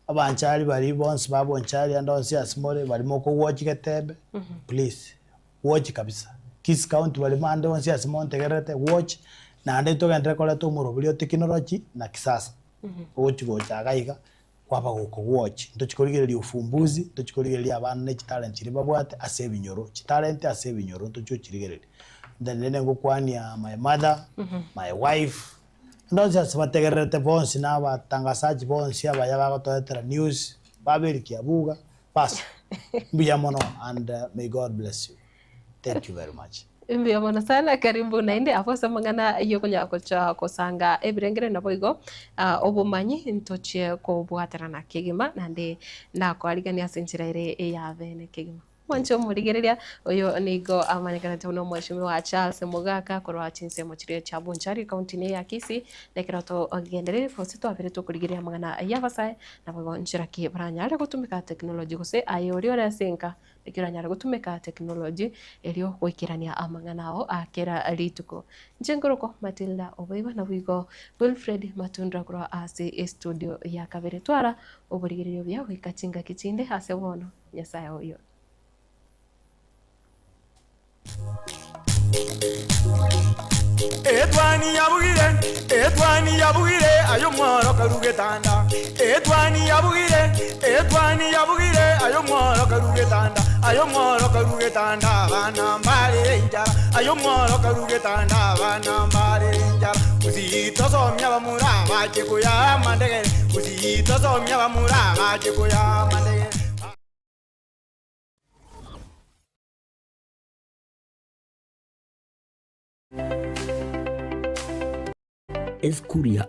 Abanchari baria bonsi ba Bonchari ande onsi ase more, baria mokowatch Getembe, please, watch kabisa. Kisii County baria ande onsi ase montegererete, watch, naende togenderere koreta omorobori o technology na kisasa, ogochi gocha iga iga. Kwaba gokogwochi, ntochi korigereria ufumbuzi, ntochi korigereria abana ne chitalent chiria babwate ase ebinyoro, chitalent ase ebinyoro ntochi gochirigereria. Then rende ngokwania my mother, my wife, ande onsi ase bategererete bonsi na abatangazaji bonsi abaya bagotoetera news, baba Eric Abuga, bas, mbuya mono and may God bless you. Thank you very much. Mbuya mono sana, karibu naende abwo ase amang'ana y'okonya gocha gosanga ebirengere naboigo obomanyi ntochie kobwaterana kegima naende nakoarigania ase enchera ere eyabene kegima. Mwanche omorigereria oyo nigo amanyekanete buna omweshimiwa Charles Mogaka korwa chinsemo chiria chia Bonchari ekaunti eye ya Kisii na ekero togenderire gose twabere tokorigereria amang'ana y'abasae naboigo nchera ki baranyare gotumeka technology gose aye oria ore ase enka Naki oranyare gotumeka technology erio goikerania amang'ana ao a kera rituko. Inche nkorokwa Matilda Oboigo naboigo Wilfred Matundra korwa ase estudio ya kabere. Twara oborigereria obuya goika chingaki chinde ase bono. Nyasae oyo. Etwani yabugire, etwani yabugire, aye omworo karue getanda. Etwani yabugire, etwani yabugire, aye omworo karue getanda. Aye omworo karue getanda, abana mbarere enchara. Aye omworo karue getanda, abana mbarere enchara. Gusii tosomia abamura bache koyaa amandegere, Gusii tosomia abamura bache koyaa amandegere. Esukuru ya.